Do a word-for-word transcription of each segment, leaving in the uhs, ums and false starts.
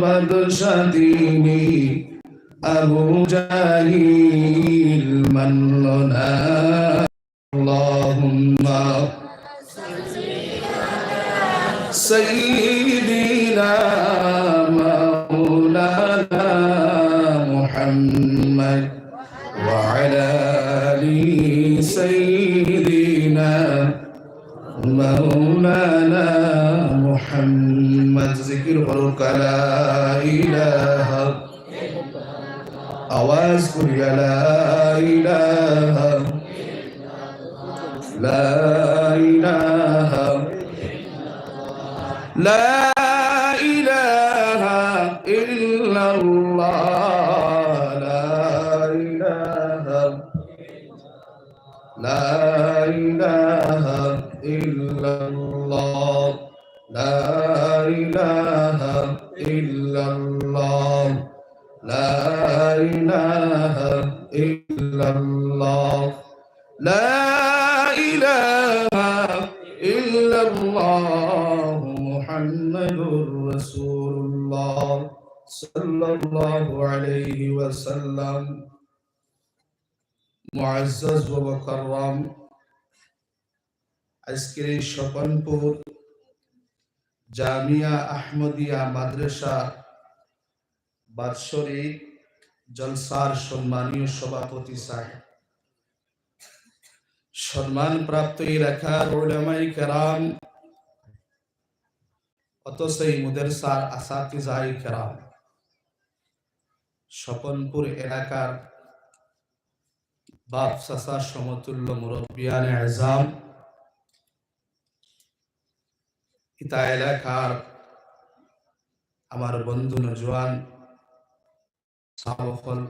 বাদশা তিনি, আবু জাহিল মানল না। اللهم سيدنا مولانا محمد وعلى آل سيدنا مولانا محمد. জিকির করুক, لا إله, আওয়াজ করিয়া, لا إله, لا إله, لا إله إلا الله، لا إله، لا إله إلا الله، لا إله إلا الله، لا إله إلا الله، لا إله إلا الله، محمد رسول الله، صلى الله عليه وسلم. মুআজ্জাজ ওয়া মুকাররাম, আজকের এই স্বপনপুর জামিয়া আহমদিয়া মাদ্রাসা বাৎসরিক জলসার সম্মানীয় সভাপতি সাহেব, সম্মানপ্রাপ্ত এলাকার উলামায়ে কেরাম, অত্র এই মাদ্রাসার আসাতিজায়ে কেরাম, স্বপনপুর এলাকার বাপ চাচা সমতুল্য মুরব্বিয়ানে আজম, ইতা এলাকার আমার বন্ধু নওজোয়ান সাব অকল,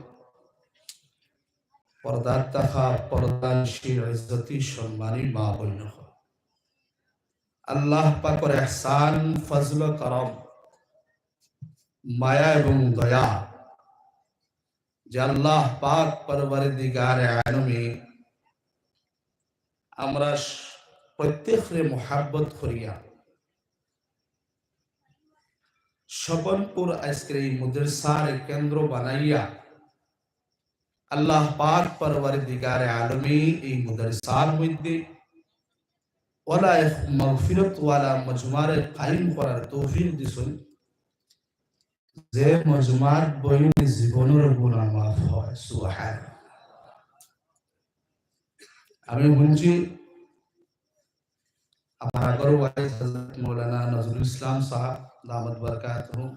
পর্দার তখা পর্দানশীন ইজ্জতি সম্মানী মা বইন অকল, আল্লাহ পাকর এহসান, ফজল, করম, মায়া এবং দয়া যে আল্লাহ পাক পরওয়ারদিগারে আলমে আমরা স-, প্রত্যেকরে মোহাব্বত করিয়া স্বপনপুর আজকের এই মাদ্রাসার কেন্দ্র বানাইয়া আল্লাহ পাক পরওয়ারদিগারে আলমে এই মাদ্রাসার মধ্যে ওলা এক মাগফিরত ওয়ালা মজমারে কায়েম করার তৌফিক দিছইন। যে মজমাত বইলে জীবনর গুনাহ মাফ হয়। সুবহান। আমি হুনছি আমার আগর ওয়াইজ হযরত মাওলানা নজরুল ইসলাম সাহেব দামাত বারকাতুহুম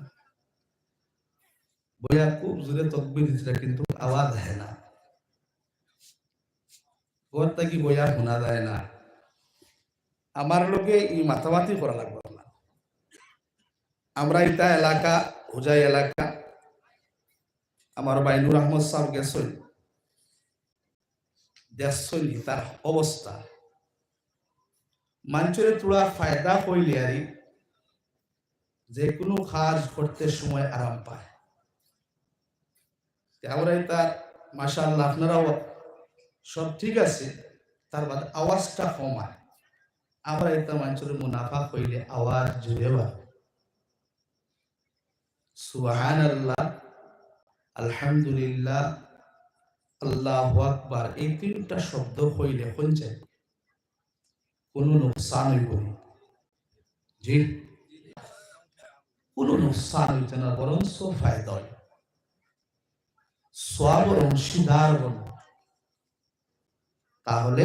বইয়া খুব জোরে তকবির দিতরা, কিন্তু আওয়াজ আহে না। ঘর থাকি বইয়া হুনা যায় না। আমার লগে ই মাতামাতি করা লাগবো না। আমরা ইতা এলাকা, হোজাই এলাকা, আমার ভাই নূর আহমদ সাহেব গেছইন, দেখছইন ইতার অবস্থা। মানষরে থুড়া ফায়দা কইলে আরি যে কোনো কাজ করতে সময় আরাম পায়। তে আমরা ইতা, মাশাআল্লাহ, আপনারাও সব ঠিক আছে, তার বাদে আওয়াজটা কম হয়। আমরা ইতা মানষরে মুনাফা কইলে আওয়াজ জুড়ে হয়। সুবহানাল্লাহ, আলহামদুলিল্লাহ, আল্লাহু আকবার, এই তিনটা শব্দ কইলে কোন যায়? কোনো নুকসান হইব না। জি, কোনো নুকসান হইতে না, বরঞ্চ ফায়দা হয়। সওয়াবর অংশীদার বন। তাহলে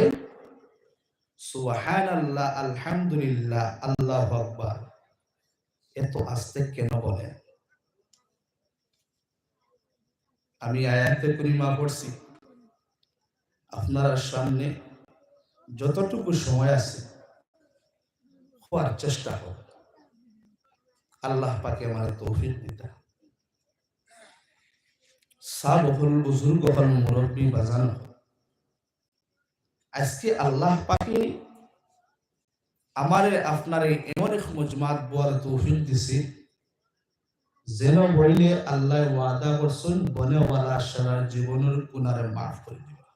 সুবহানাল্লাহ, আলহামদুলিল্লাহ, আল্লাহু আকবার এত আস্তে কেন বলেন? আমি আয়াতে করিমা পড়ছি, আপনারার সামনে যতটুকু সময় আছে, কওয়ার চেষ্টা করব। আল্লাহ পাকে আমারে তৌফিক দিতা। সাব অকল, বুজুর্গ অকল, মুরব্বি বাজান অকল, আজকে আল্লাহ পাকে আমারে আপনারে এমন এক মজমাত বওয়ার তৌফিক দিছে, যেন বইলে আল্লাহ ওয়াদা করছইন, বনেওয়ালা সারা জীবনর গুনারে মাফ করে দিবা।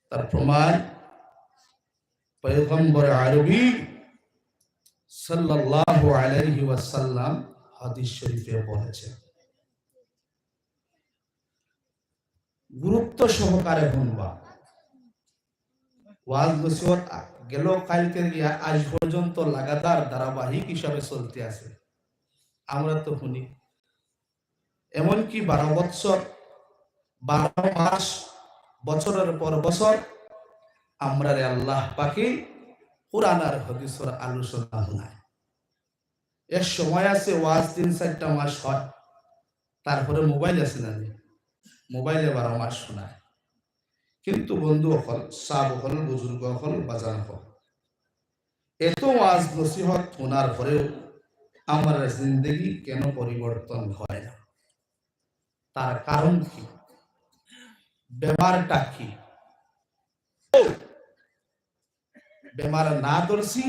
তার প্রমাণ পয়গম্বর আরবি সাল্লাল্লাহু আলাইহি ওয়াসাল্লাম হাদিস শরীফে বলেছেন। গুরুত্ব সহকারে হুনবা। ওয়াজ নসিহত আ-, গেল কাইলকে গিয়া আজ পর্যন্ত লাগাতার ধারাবাহিক হিসাবে চলতে আছে। আমরা তো হুনি, এমনকি বারো বৎসর, বারো মাস, বছরের পর বছর আমরারে আল্লাহ পাকে কোরআন আর হাদিসর আলোচনা হুনায়। এক সময় আছে ওয়াজ তিন চাইরটা মাস হয়, তারপরে মোবাইল আছে না নি? মোবাইলে বারো মাস হুনায়। কিন্তু বন্ধু অকল, সাব অকল, বুজুর্গ অকল, বাজান অকল, এত ওয়াজ নসিহত হুনার পরেও আমার জিন্দেগি কেন পরিবর্তন হয় না? তার কারণ কি? বেমারটা কি? বেমার না ধরছি,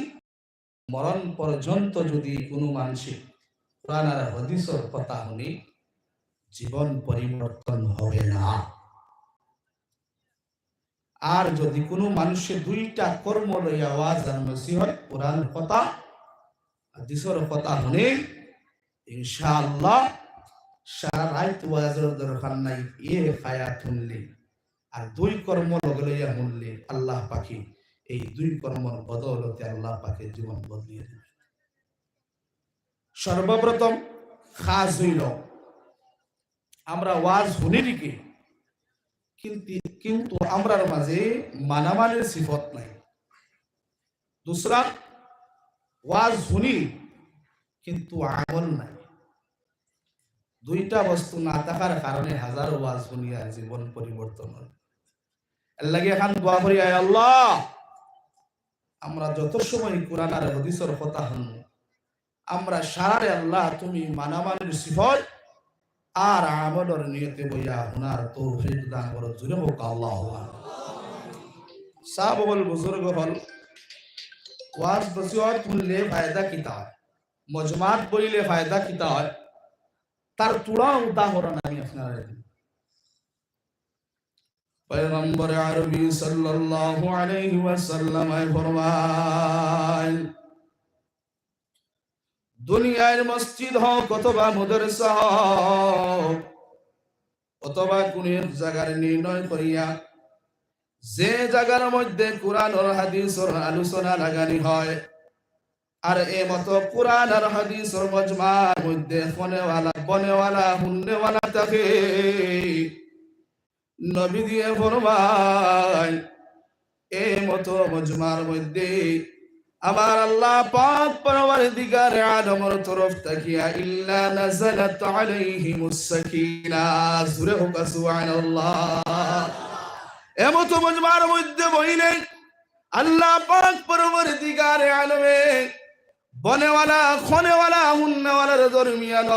মরণ পর্যন্ত যদি কোনো মানষে কোরআন আর হাদিসর কথা হুনে, জীবন পরিবর্তন হবে না। আর যদি কোনো মানষে দুইটা কর্ম লইয়া ওয়াজ আর নসিহত, কোরআন কথা, হাদিসর কথা হুনে, ইনশাআল্লাহ সারা রাইত ওয়াজর দরকার নাই, এক আয়াত হুনলে আর দুই কর্ম লগে লইয়া হুনলে আল্লাহ পাকে এই দুই কর্মর বদৌলতে আল্লাহ পাকে জীবন বদলিয়ে দিবে। সর্বপ্রথম কাজ হইল, আমরা ওয়াজ হুনি ঠিকই, কিন্তু, কিন্তু আমরার মাঝে মানামানির সিফত নাই। দুসরা, ওয়াজ হুনি কিন্তু আমল নাই। দুইটা বস্তু না থাকার কারণে হাজারো ওয়াজ হুনিয়া জীবন পরিবর্তন হয়। এর লাগি এখন দোয়া করি, আয় আল্লাহ, আমরা যত সময় কোরআন আর হাদিসর কথা হুনি, আমরা সারারে আল্লাহ তুমি মানামানির সিফত আর আমলর নিয়তে বইয়া হুনার তৌফিক দান করো। জোরে হোক আল্লাহ। সাব অকল, বুজুর্গ অকল, ওয়াজ নসিহত হুনলে ফায়দা কিতা হয়, মজমাত বইলে ফায়দা কিতা হয়, তার থুড়া উদাহরণ আমি আপনারারে দিমু। পয়গম্বর আরবি সাল্লাল্লাহু আলাইহি ওয়াসাল্লামে ফরমাইন, দুনিয়ার মসজিদ হোক অথবা মাদ্রাসা হোক অথবা কুনু এক জাগার নির্ণয় করিয়া যে জাগার মধ্যে কোরআন আর হাদিসর আলোচনা লাগানি হয়, আর এ মতো কোরআন আর হাদিসর মজমার মধ্যে ফনেওয়ালা, বনেওয়ালা, হুননেওয়ালা থাকে, নবীজিয়ে ফরমাইন, এ মতো মজমার মধ্যে আমার আল্লাহ পাক পরওয়ারদিগারে আলমর তরফ থাকিয়া ইল্লা নাযালাত আলাইহিমুস সাকিনা। জোরে হোক সুবহানাল্লাহ। এ মতো মজমার মধ্যে বইলে আল্লাহ পাক পরওয়ারদিগারে আলমে বনেওয়ালা, খনেওয়ালা, হুননেওয়ালার দরমিয়ান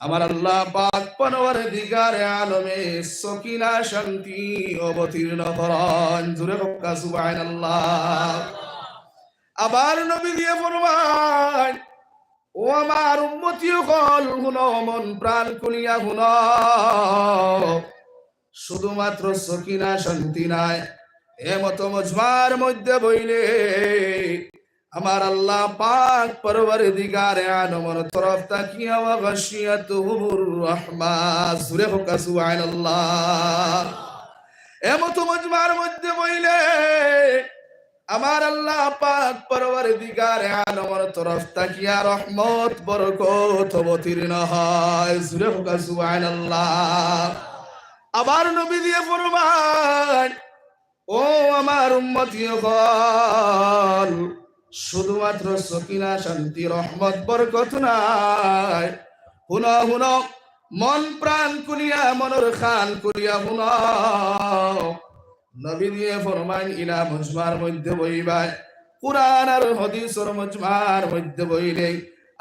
আমার আল্লাহ পাক পরওয়ারদিগারে আলমে সকিনা শান্তি অবতীর্ণ করান। জোরে হোক সুবহানাল্লাহ। আবার নবীজিয়ে ফরমাইন, ও আমার উম্মতি অকল, হুনো, মন প্রাণ খুলিয়া হুনো, শুধুমাত্র সকিনা শান্তি নায়, এ মতো মজমার মধ্যে বইলে আমার আল্লাহ পাক পরওয়ারদিগারে আলমর তরফ থাকিয়া ওয়া গাশিয়াতুহুমুর রাহমা। জোরে হোক সুবহানাল্লাহ। এ মতো মজমার মধ্যে বইলে আমার আল্লাহ পাক পরওয়ারদিগারে আলমর তরফ থাকিয়া রহমত বরকত অবতীর্ণ হয়। জোরে হোক সুবহানাল্লাহ। আবার নবীজিয়ে ফরমাইন, ও আমার উম্মতি অকল, শুধুমাত্র সকিনা শান্তি রহমত বরকত নায়। হুনো, হুনো, মন প্রাণ খুলিয়া, মনর কান খুলিয়া হুনো। নবীজিয়ে ফরমাইন, ইলা মজমার মধ্যে বইবায়, কোরআন আর হাদিসর মজমার মধ্যে বইলে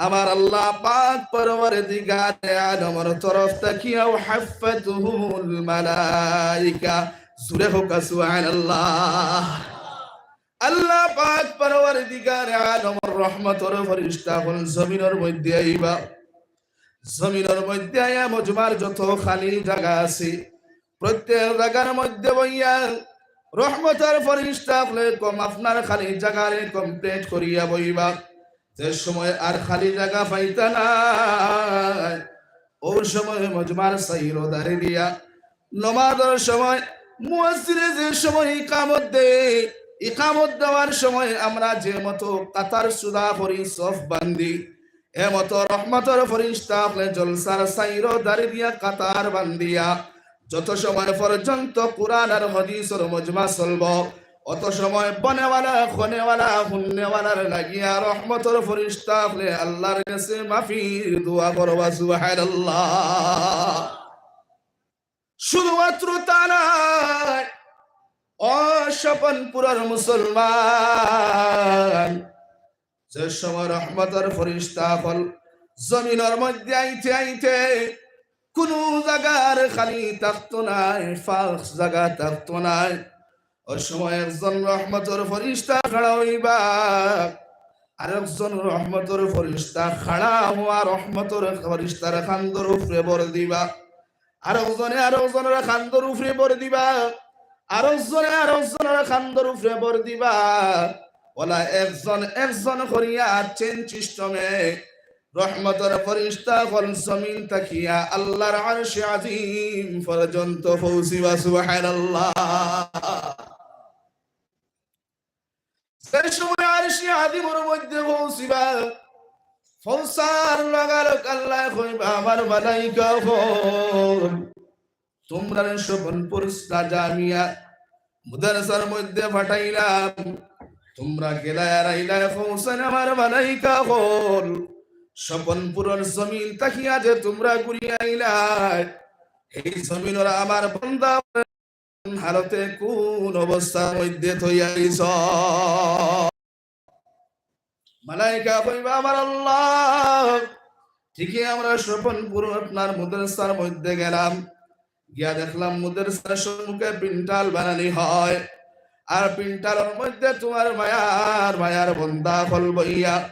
আমার আল্লাহ পাক পরওয়ারদিগারে আলমর তরফ থাকিয়াও হাফফাতুহুমুল মালাইকা। জোরে হোক সুবহানাল্লাহ। আল্লাহ পাক পরওয়ারদিগারে আলমর রহমতর ফিরিস্তা অকল জমিনর মধ্যে আইবা। জমিনর মধ্যে আইয়া মজমার যত খালি জাগা আছে, প্রত্যেক জাগার মধ্যে বইয়া রহমতর ফিরিস্তা অকলে কম আপনার খালি জাগারে complete করিয়া বইবা। যে সময় আর খালি জাগা পাইতা নায়, অউ সময় মজমার সাইরো দাঁড়ি দিয়া নমাজর সময় মুয়াজ্জিনে যে সময় ইকামত দেয়, ইকামত দেওয়ার সময় আমরা যে মতো কাতার সুদা করি, সফ বান্ধি, এ মতো রহমতর ফিরিস্তা অকলে জলসার সাইরো দাঁড়ি দিয়া কাতার বান্ধিয়া যত সময় পর্যন্ত কুরআন আর হাদিসর মজমা চলবো, অত সময় বনেওয়ালা, খনেওয়ালা, হুননেওয়ালার লাগিয়া রহমতর ফিরিস্তা অকলে আল্লাহর গেছে মাফির দোয়া করবা। সুবহানাল্লাহ। শুধুমাত্র তা নায়, ও স্বপনপুরর মুসলমান, যে সময় রহমতর ফিরিস্তা অকল জমিনর মধ্যে আইতে আইতে কুনু জাগার খালি থাকতো নায়, ফাঁক জাগা থাকতো নায়। অউ সময় একজন রহমতর ফিরিস্তা খাড়া অইবা, আরকজন রহমতর ফিরিস্তা খাড়া অওয়া রহমতর ফিরিস্তার কান্দর উপরে ভর দিবা। আরকজনে আরকজনর কান্দর উপরে ভর দিবা, আরকজনে আরকজনর কান্দর উপরে ভর দিবা। অলা একজন একজন করিয়া চেইন সিস্টেমে রহমতর ফিরিস্তা অকল জমিন থাকিয়া আল্লাহর আরশে আজিম পর্যন্ত পৌঁছিবা। সুবহানাল্লাহ। যে সময় আরশে আজিমর মধ্যে পৌঁছিবা, পৌঁছার লগালগ আল্লায় কইবা, "আমার মালাইকা অকল, তুমরারে স্বপনপুর জামিয়া মুদারসার মধ্যে পাঠাইলাম, তুমরা গেলায় আর আইলায় পৌঁছাইন আমার মালাইকা অকল। স্বপনপুরর জমিন থাকিয়া যে তুমরা ঘুরিয়া আইলায়, এই জমিনর আমার বন্দা হালতে কুন অবস্থার মধ্যে থইয়া আইছ?" মালাইকা কইবা, "আমার আল্লাহ, ঠিকই আমরা স্বপনপুর আপনার মুদারসার মধ্যে গেলাম, গিয়া দেখলাম মুদারসার সম্মুখে পিন্ডাল বানানি হয়, আর পিন্ডালর মধ্যে তুমার মায়ার, মায়ার বন্দা অকল বইয়া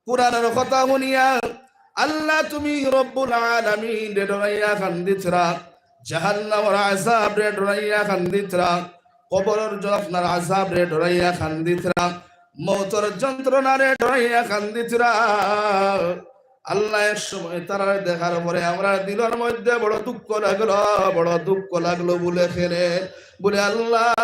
কুরআনর কথা হুনিয়া আল্লাহ তুমি রব্বুল আলামিনরে ডরাইয়া কান্দিতরা, জাহান্নামর আযাবরে ডরাইয়া কান্দিতরা, কবরর য-, আপনার আযাবরে ডরাইয়া কান্দিতরা, মউতর যন্ত্রণারে ডরাইয়া কান্দিতরা।" আল্লাহ এক সময় তারারে দেখার পরে আমরার দিলর মধ্যে বড় দুঃখ লাগলো, বড় দুঃখ লাগলো। বুলে কেনে? বুলে, "আল্লাহ,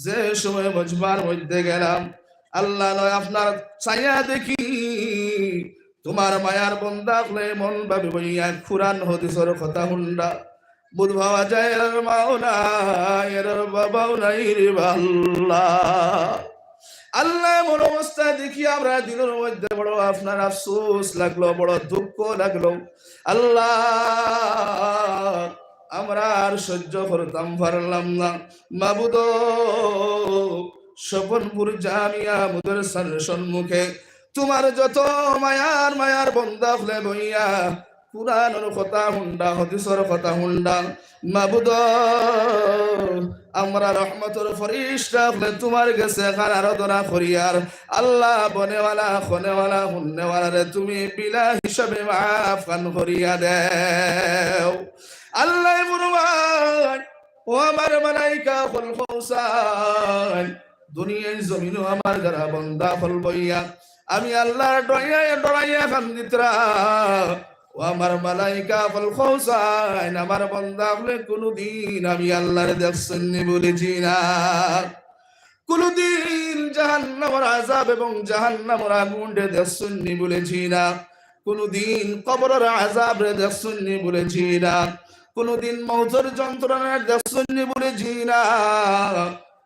যে সময় মজমার মধ্যে গেলাম, আল্লাহ নয় আপনার চাইয়া দেখি, তুমার মায়ার বন্দা অকলে এমন ভাবে বইয়া কুরআন হাদিসর কথা হুনরা, বুঝ পাওয়া যায় এরার মাও নাই, এরার বাবাও নাই রে বা আল্লাহ।" আল্লাহ, এমন অবস্থা দেখি আমরার দিলর মধ্যে বড় আপনার আফসোস লাগলো, বড় দুঃখ লাগলো। আল্লাহ, আমরা আর সহ্য করতাম পারলাম না। মাবুদ, স্বপনপুর জামিয়া মুদারসার সম্মুখে তুমার যত মায়ার মায়ার বন্দা অকলে বইয়া কুরআনর কথা হুনরা, হাদিসর কথা হুনরা, মাবুদ, আমরা রহমতর ফিরিস্তা অকলে তুমার গেছে এখান আরাধনা করিয়ার, আল্লাহ, বনেওয়ালা, খনেওয়ালা, হুননেওয়ালারে তুমি বিলা হিসাবে মাফ খান করিয়া দেও। আল্লাহ ফরমায়, "ও আমার মালাইকা অকল, পৌঁছাইন, দুনিয়ার জমিনো আমার যারা বন্দা অকল বইয়া আমি আল্লাহর ডরাইয়া, ডরাইয়া কান্দিতরা, ও আমার মালাইকা অকল, পৌঁছাইন, আমার বন্দা অকলে কুনুদিন আমি আল্লাহরে দেখছইন নি বুলে জি না। কুনুদিন জাহান্নামর আযাব এবং জাহান্নামর আগুনরে দেখছইন নি বুলে জি না। কুনুদিন কবরর আযাবরে দেখছইন নি বুলে জি না। কুনুদিন মউতর যন্ত্রণারে দেখছইন নি বুলে জি না।"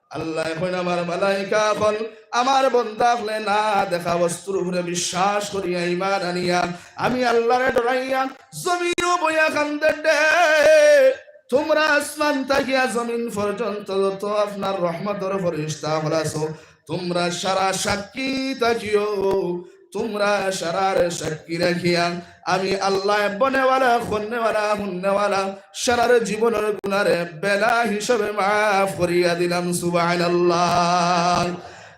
আল্লাহ কইন, "আমার মালাইকা অকল, আমার বন্দা অকলে না দেখা বস্তুর উপরে বিশ্বাস করিয়া, ঈমান আনিয়া, আমি আল্লাহরে ডরাইয়া, জমিনো বইয়া কান্দের দে। তুমরা আসমান থাকিয়া জমিন পর্যন্ত যত আপনার রহমতর ফিরিস্তা অকল আছো, তুমরা সারা সাক্ষী থাকিও, তুমরা সারারে সাক্ষী রাখিয়া আমি আল্লাহ বনেওয়ালা, খনেওয়ালা, হুননেওয়ালা, সারার জীবনর গুনারে বেলা হিসাবে মাফ করিয়া দিলাম।" সুবহানাল্লাহ।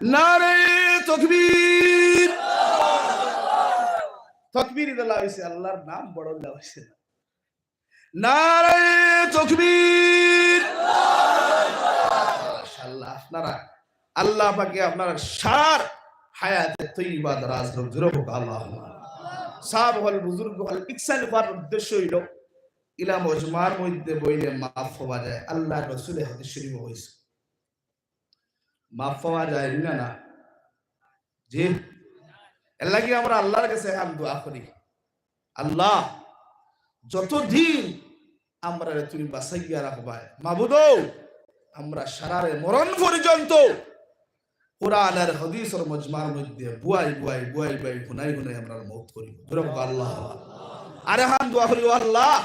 নারে তকবীর। তকবীর দিলা অইছে, আল্লাহর নাম বড় দিলা অইছে। নারে তকবীর। আল্লাহ আপনারা, আল্লাহ পাকে আপনারা সারার হায়াতে তৈবা দারাজ করুক। জোরে কউক্কা আল্লাহ। সাব অকল, বুজুর্গ অকল, ইকসান করার উদ্দেশ্য অইলো ইলা মজমার মধ্যে বইলে মাফ পাওয়া যায়। আল্লাহর রসুলে হাদিস শরীফ কইছে, মাফ পাওয়া যায় না, না? জি। এর লাগি আমরা আল্লাহর কাছে এখন দোয়া করি, আল্লাহ, যতদিন আমরারে তুমি বাঁচাইয়া রাখবায়, মাবুদ, আমরা সারারে মরণ পর্যন্ত কোরআন আর হাদিসর মজমার মধ্যে বুয়াই বুয়াই, বুয়াই বুয়াই, হুনাই হুনাই আমরার মউত করিও। জোরে কউক্কা আল্লাহ। আর এখন দোয়া করি, ও আল্লাহ,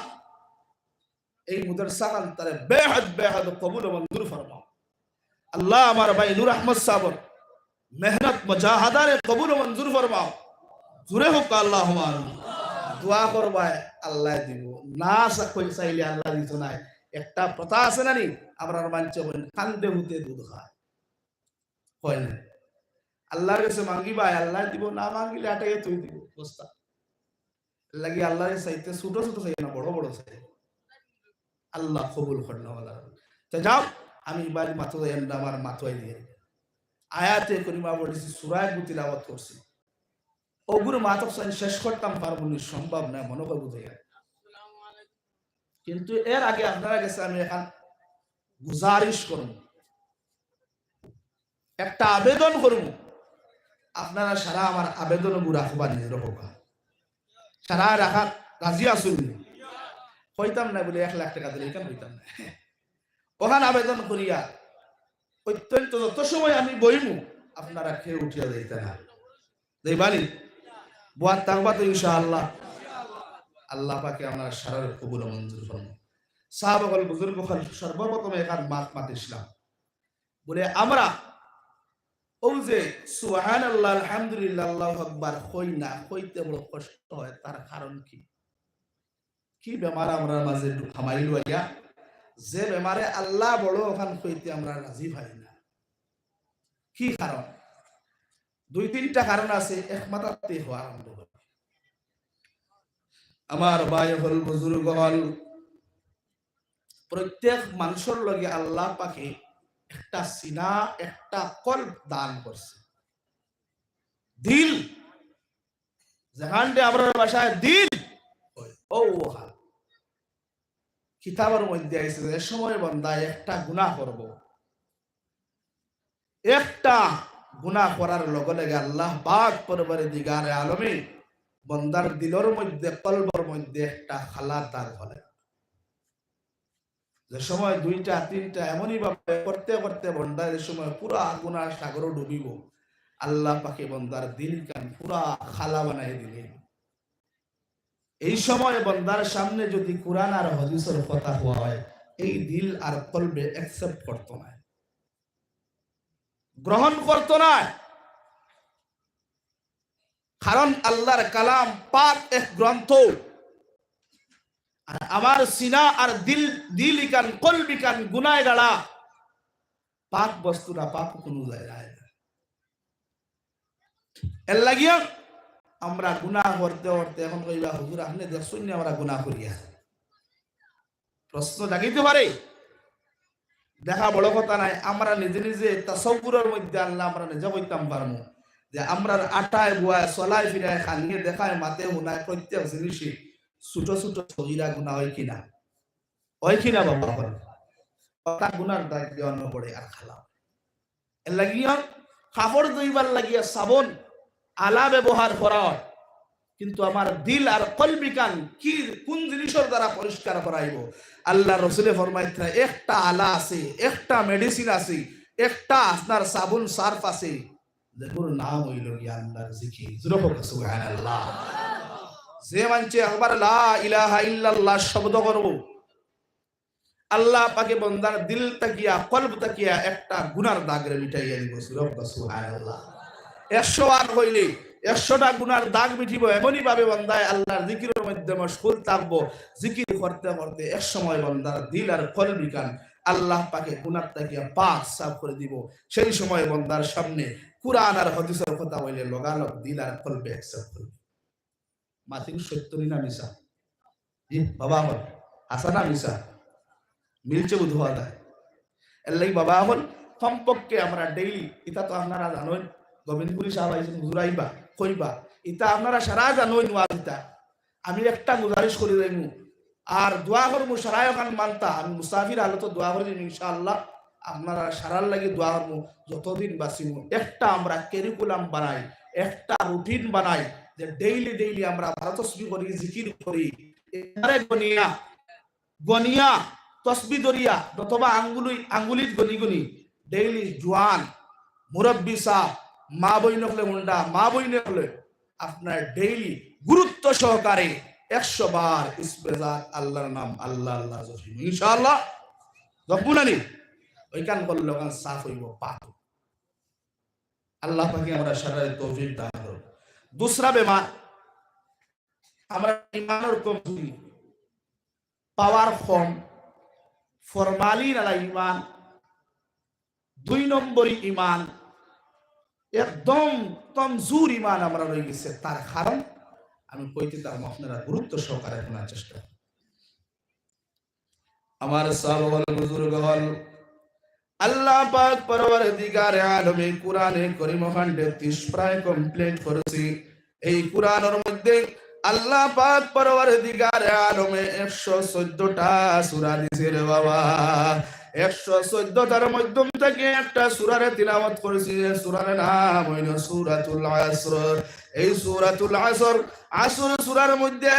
এই মাদ্রাসা খান তারে বেহদ বেহদ কবুল ও মঞ্জুর ফরমাও। আল্লাহ, আমার ভাই নূর আহমদ সাবর মেহনত মুজাহাদারে কবুল ও মঞ্জুর ফরমাও। জোরে কউক্কা আল্লাহুম্মা আমিন। দোয়া করবায়, আল্লায় দিবো। না চা-, কই চাইলে আল্লায় দিতো নায়। একটা প্রথা আছে না নি, আমরার মানষে বলেন, "কান্দে ভূতে দুধ খায়।" কয় না? আল্লাহর কাছে মাগিবায়, আল্লায় দিবো, না মাগিলে আটাইয়া থই দিবো বস্তা। এর লাগি আল্লাহরে চাইতে ছোট ছোট চাইও না, বড় বড় চাইও। আল্লাহ কবুল করনেওয়ালা। তে যাও, আমি এবার মাতো যাই, আমরা আমার মাতো আই দিয়ে। আয়াতে করিমা পড়ছি, সূরা গু তিলাওয়াত করছি। অগুর মাতো চাই শেষ করতাম পারবো নি, সম্ভব নায়, মনো কয় বুঝাইয়া। কিন্তু এর আগে আপনারার কাছে আমি এখন গুজারিশ করমু, একটা আবেদন করমু, আপনারা সারা আমার আবেদন গুলা রাখবা নি, রাখবা। সারা রাখাত রাজি আছইন নি? কইতাম না বলে এক লাখ টেকা দিলে, ইখান কইতাম না। অখান আবেদন করিয়া অত্যন্ত যত সময় আমি বইমু, আপনারা কেউ উঠিয়া যাইতা না। যাইবা নি? বওয়াত থাকবা তো ইনশাআল্লাহ। আল্লাহ পাকে আমরার সারার কবুল ও মঞ্জুর ফরমাও। সাহাবা অকল, বুজুর্গ অকল, সর্বপ্রথম এখান মাত মাতিছিলাম। বলে, আমরা অউ যে সুবহানাল্লাহ, আলহামদুলিল্লাহ, আল্লাহু আকবার কই না, কইতে বড় কষ্ট হয়, তার কারণ কি? কি বেমার আমরার মাঝে ঢুক-, হামাইল অইয়া, যে বেমারে আল্লাহ বড় অখান কইতে আমরা রাজি পাই না? কি কারণ? দুই তিনটা কারণ আছে, এক মাথাতে হওয়া আরম্ভ করে। আমার ভাই অকল, বুজুর্গ অকল, প্রত্যেক মানুষর লগে আল্লাহ পাকে একটা সিনা, একটা কলব দান করছে। দিল, যেখানটা আমরার ভাষায় দিল, অউ অখান। কিতাবর মধ্যে আইছে যে সময় বন্দা একটা গুনাহ করবো, একটা গুনাহ করার লগে লগে আল্লাহ পাক পরওয়ারদিগারে আলমে বন্দার দিলর মধ্যে, কলবর মধ্যে একটা খালা দাগ ফেলে। যে সময় দুইটা তিনটা এমনই ভাবে করতে করতে বন্দা যে সময় পুরা গুনার সাগরো ডুবিবো, আল্লাহ পাকে বন্দার দিল কান পুরা খালা বানাই দিলে। এই সময় বন্দার সামনে যদি কুরআন আর হাদিসর কথা কওয়া হয়, এই দিল আর কলবে accept করতো নায়, গ্রহণ করতো নায়। কারণ আল্লাহর কালাম পাক এক গ্রন্থ, আর আমার সিনা আর দিল, দিল ইকান, কলব ইকান গুনায় গাড়া, পাক বস্তুটা পাক কুনু জাগায় যায় না। এর লাগিয়া আমরা গুনাহ করতে করতে এখন কইবা, "হুজুর, আপনে দেখছইন নি আমরা গুনাহ করিয়ার?" প্রশ্ন জাগিতে পারে। দেখা বড় কথা নায়, আমরা নিজে নিজে তাসাউরর মধ্যে আনলে আমরা নিজে কইতাম পারমু যে আমরার আটায় বুয়ায় চলায় ফিরায় খানিয়ে দেখায় মাতে হুনায় প্রত্যেক জিনিসই ছোট ছোট সগিরা গুনাহ অয় কিনা? অয় কিনা বাবা? অয়। অর্থাৎ গুনার দাগ দিয়া অনো পড়ে আর খালা অয়। এর লাগিয়া কাপড় ধুইবার লাগিয়া সাবন আলা ব্যবহার করা অয়, কিন্তু আমার দিল আর কলব ইকান কি, কুন জিনিসর দ্বারা পরিষ্কার করা অইবো? আল্লাহর রসুলে ফরমাইতরা, একটা আলা আছে, একটা medicine আছে, একটা আপনার সাবন সার্ফ আছে, যেগুর নাম অইলো গিয়া আল্লাহর জিকির। জোরে কউক্কা সুবহানাল্লাহ। যে মানষে একবার লা ইলাহা ইল্লাল্লাহ শব্দ করবো, আল্লাহ পাকে বন্দার দিল থাকিয়া, কলব থাকিয়া একটা গুনার দাগরে মিটাইয়া দিবো। জোরে কউক্কা সুবহানাল্লাহ। একশো বার কইলে একশোটা গুনার দাগ মিটিবো। এমনই ভাবে বন্দায় আল্লাহর জিকিরর মধ্যে মশগুল থাকবো, জিকির করতে করতে এক সময় বন্দার দিল আর কলব ইকান আল্লাহ পাকে গুনার থাকিয়া পাক সাফ করি দিবো। সেই সময় বন্দার সামনে কুরআন আর হাদিসর কথা অইলে লগালগ দিল আর কলবে accept করি। মাতিন সত্য নি না মিছা? জি, বাবা অকল, হাছা না মিছা? মিলছে বুধ হওয়া যায়। এর লাগি বাবা অকল, সম্পর্কে আমরা ডেইলি, ইটা তো আপনারা জানইন, গোবিন্দপুরী সাহেব আইছইন, হুজুর আইবা, কইবা, ইটা আপনারা সারা জানইন ওয়াজ ইটা। আমি একটা গুজারিশ করি যাইমু, আর দোয়া করমু সারায় অখান মানতা, আমি মুসাফির হালতো দোয়া করি যাইমু ইনশাআল্লাহ। আপনারা সারার লাগি দোয়া করমু, যতদিন বাঁচিমু। একটা আমরা কারিকুলাম বানাই, একটা রুটিন বানাই, যে ডেইলি ডেইলি আমরা বারো তসবি করি, জিকির করি, এবারে গনিয়া গনিয়া, তসবি ধরিয়া, অথবা আঙ্গুলি, আঙ্গুলিত গনি গনি, ডেইলি জোয়ান, মুরব্বি সাহেব, মা বইন অকলে মুন্ডা, মা বইন অকলে আপনার ডেইলি গুরুত্ব সহকারে একশো বার ইসমে জাত আল্লাহর নাম, আল্লাহ, আল্লাহ জপিমু। ইনশাআল্লাহ, জপমু না নি? ওইখান করলে ওখান সাফ অইবো, পাক। আল্লাহ পাকে আমরা সারারে তৌফিক দান করুক। দুসরা বেমার, আমরা ইমানর কমজুরি, পাওয়ার কম, ফরমালিন আলা ইমান, দুই নম্বরই ইমান, একদম কমজুর ইমান আমরা রয়ে গেছে। তার কারণ আমি কইতে তার আপনারা গুরুত্ব সহকারে শোনার চেষ্টা করুন। আমার সাহাবা অকল, বুজুর্গ অকল, আল্লাহ পাক পরওয়ারদিগারে আলমে কোরআনে করিম অখান তেত্রিশ প্রায় complete করছি। এই কোরআনর মধ্যে আল্লাহ পাক পরওয়ারদিগারে আলমে একশো চৌদ্দটা সূরা দিছে রে বাবা। একশো চৌদ্দটার মধ্যম থেকে একটা সূরারে তিলাওয়াত করছি, যে সূরার নাম অইলো সূরাতুল আসর। এই সূরাতুল আসর, আসর সূরার মধ্যে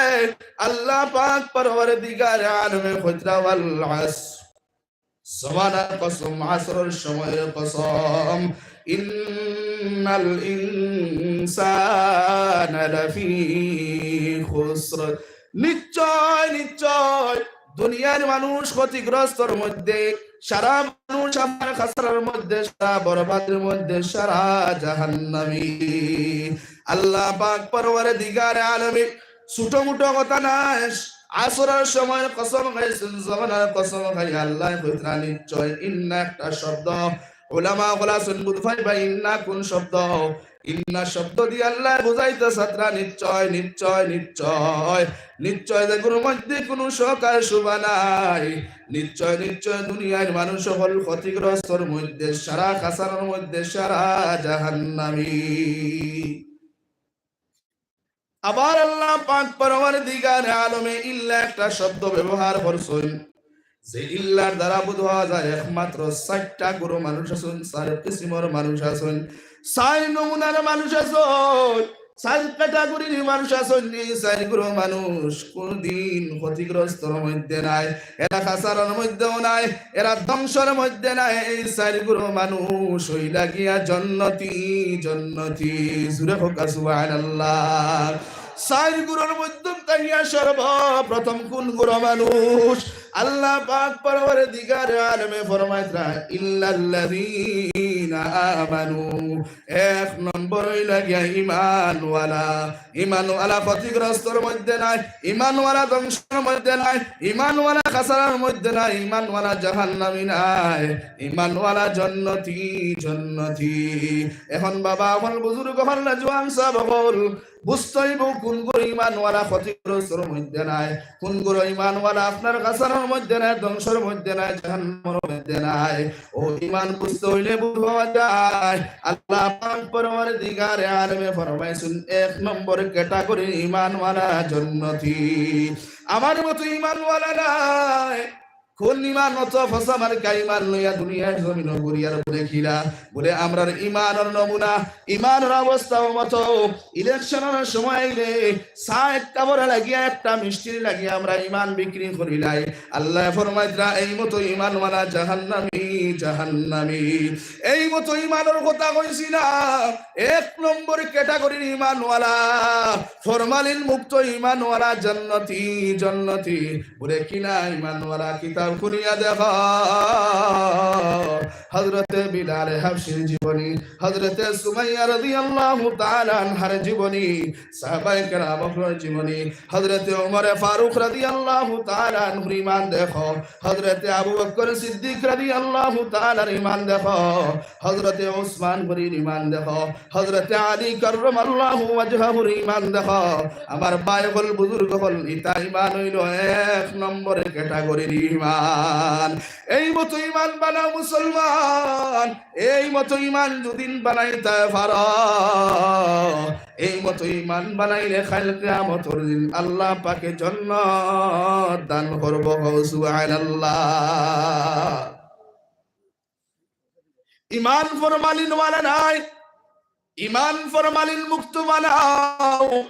আল্লাহ পাক পরওয়ারদিগারে আলমে কইতরা ওয়াল আসর, জমানার কসম, আসরর সময়র কসম, ইন্নাল ইনসানা লাফি খুসর, নিশ্চয়, নিশ্চয় দুনিয়ার মানুষ ক্ষতিগ্রস্তর মধ্যে, সারা মানুষ আমার খাসারার মধ্যে, সারা বরবাদের মধ্যে, সারা জাহান্নামী। আল্লাহ পাক পরওয়ারদিগারে আলমে ছোট মোটো কথা নায়, আসরর সময়র কসম খাইছইন, জমানার কসম খাই আল্লাহ কইতরা নিশ্চয়, ইন্না একটা শব্দ, উলামা অকল আছইন বুঝ পাইবা ইন্না কোন শব্দ। ইন্না শব্দ দিয়া আল্লাহ বুঝাইতা চাইতরা নিশ্চয়, নিশ্চয়, নিশ্চয়, নিশ্চয় যেগুর মধ্যে কোনো শক আর শুবা নাই। নিশ্চয়, নিশ্চয় দুনিয়ার মানুষ অকল ক্ষতিগ্রস্তর মধ্যে, সারা খাসারার মধ্যে, সারা জাহান্নামী। আবার আল্লাহ পাক পরওয়ারদিগারে আলমে ইল্লা একটা শব্দ ব্যবহার করছইন, যে ইল্লার দ্বারা বুঝা যায় একমাত্র চাইরটা গুরু মানুষ আছইন, চাইর কিসিমর মানুষ আছইন, চাইর নমুনার মানুষ আছইন, চাইর category-র মানুষ আছইন। এই চাইর গুরু মানুষ কোনদিন ক্ষতিগ্রস্তর মধ্যে নাই, এরা খাসারার মধ্যেও নাই, এরা ধ্বংসর মধ্যে নাই। এই চাইর গুরু মানুষ অইলা গিয়া জন্নতি, জন্নতি। জুরে কউক্কা সুবহানাল্লাহ। চাইর গুরুর মধ্যম থাকিয়া সর্বপ্রথম কোন গুরু মানুষ? আল্লাহ পাক পরওয়ারদিগারে আলমে ফরমাইতরা, ইল্লাল্লাযীনা আমানু। এক নম্বর অইলা গিয়া ইমানওয়ালা। ইমানওয়ালা ক্ষতিগ্রস্তর মধ্যে নাই, ইমানওয়ালা ধ্বংসর মধ্যে নাই, ইমানওয়ালা খাসারার মধ্যে নাই, ইমানওয়ালা জাহান্নামী নাই, ইমানওয়ালা জন্নতি, জন্নতি। এখন বাবা অকল, বুজুর্গ অকল, জোয়ান সাব অকল, বুঝতে অইবো কোন গুরু ইমানওয়ালা ক্ষতিগ্রস্তর মধ্যে নাই, কোন গুরু ইমানওয়ালা আপনার খাসারার মধ্যে নাই, ধ্বংসর মধ্যে নাই, জাহান্নামর মধ্যে নাই। ও ইমান বুঝতে অইলে বুঝা যায়। আল্লাহ পাক পরওয়ারদিগারে আলমে ফরমাইছইন, এক নম্বর category-র ইমানওয়ালা জন্নতি। আমার মতো ইমানওয়ালা নাই। কোন ইমান? অত ফসা মার্কা ইমান লইয়া দুনিয়ার জমিনো ঘুরিয়ার বুলে কিলা? বুলে আমরার ইমানর নমুনা, ইমানর অবস্থা অউ মতো। Election-র সময় আইলে চাইর কাপড় লাগিয়া, একটা মিষ্টির লাগিয়া আমরা ইমান বিক্রি করিলাই। আল্লায় ফরমাইতরা, এই মতো ইমানওয়ালা জাহান্নামী, জাহান্নামী। এই মতো ইমানর কথা কইছি না। এক নম্বর category-র ইমানওয়ালা, ফরমালিন মুক্ত ইমানওয়ালা, জন্নতি, জন্নতি। বুলে কিলা ইমানওয়ালা? কিতাব খুলিয়া দেখো। হযরতে বিলালে হাবশীর জীবনী, হযরতে সুমাইয়া রাদিয়াল্লাহু তাআলা আনহার জীবনী, সাহাবায়ে কেরাম অকলর জীবনী, হযরতে ওমরে ফারুক রাদিয়াল্লাহু তাআলা আনহুর ইমান দেখো, হযরতে আবু বকর সিদ্দিক রাদিয়াল্লাহু তাআলার ইমান দেখো, হযরতে ওসমান গনির ইমান দেখো, হযরতে আলী কাররামাল্লাহু ওয়াজহাহুর ঈমান দেখো। আমার ভাই অকল, বুজুর্গ অকল, ইটা ঈমান অইলো এক নম্বর ক্যাটাগরির ঈমান। এই মতো ঈমান বানাও মুসলমান, এই মতো ঈমান যুদি বানাইতায় পারো, এই মতো ঈমান বানাইলে কাইল কিয়ামতর দিন আল্লাহ পাকে জান্নাত দান করবো। কও সুবহানাল্লাহ। ঈমান ফরমালিনওয়ালা নায়, ঈমান ফরমালিন মুক্ত বানাও।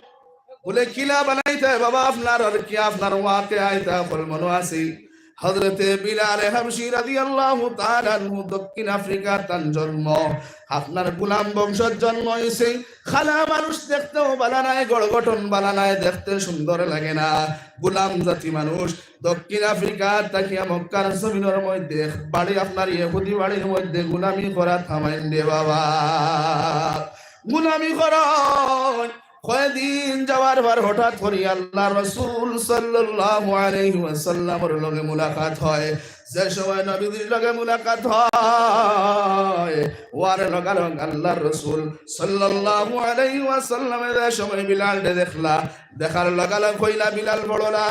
বলে, কিলা বানাইতায় বাবা আপনার, আর কি আপনার ওয়াকিয়া ইতা অকল মনো আছে? হযরতে বিলালে হাবশী রাদিয়াল্লাহু তাআলা আনহু, দক্ষিণ আফ্রিকাত তান জন্ম। আপনার গোলাম বংশত জন্ম অইছে। কালা মানুষ, দেখতেও বালা নায়, গড় গঠন বালা নায়, দেখতে সুন্দর লাগে না। গোলাম জাতি মানুষ। দক্ষিণ আফ্রিকাত থাকিয়া মক্কার জমিনর মধ্যে এক বাড়ি, আপনার ইহুদি বাড়ির মধ্যে গোলামি করা থামাইন দে বাবা। গোলামি করা। কয়দিন যাওয়ার পর হঠাৎ করি আল্লার রসুল সাল্লাল্লাহু আলাইহি ওয়াসাল্লামর লগে মুলাকাত হয়। যে সময় নবীজির লগে মুলাকাত হয়, অওয়ার লগালগ আল্লার রসুল সাল্লাল্লাহু আলাইহি ওয়াসাল্লামে যে সময় বিলালরে দেখলা, দেখার লগালগ কইলা, বিলাল, পড়ো লা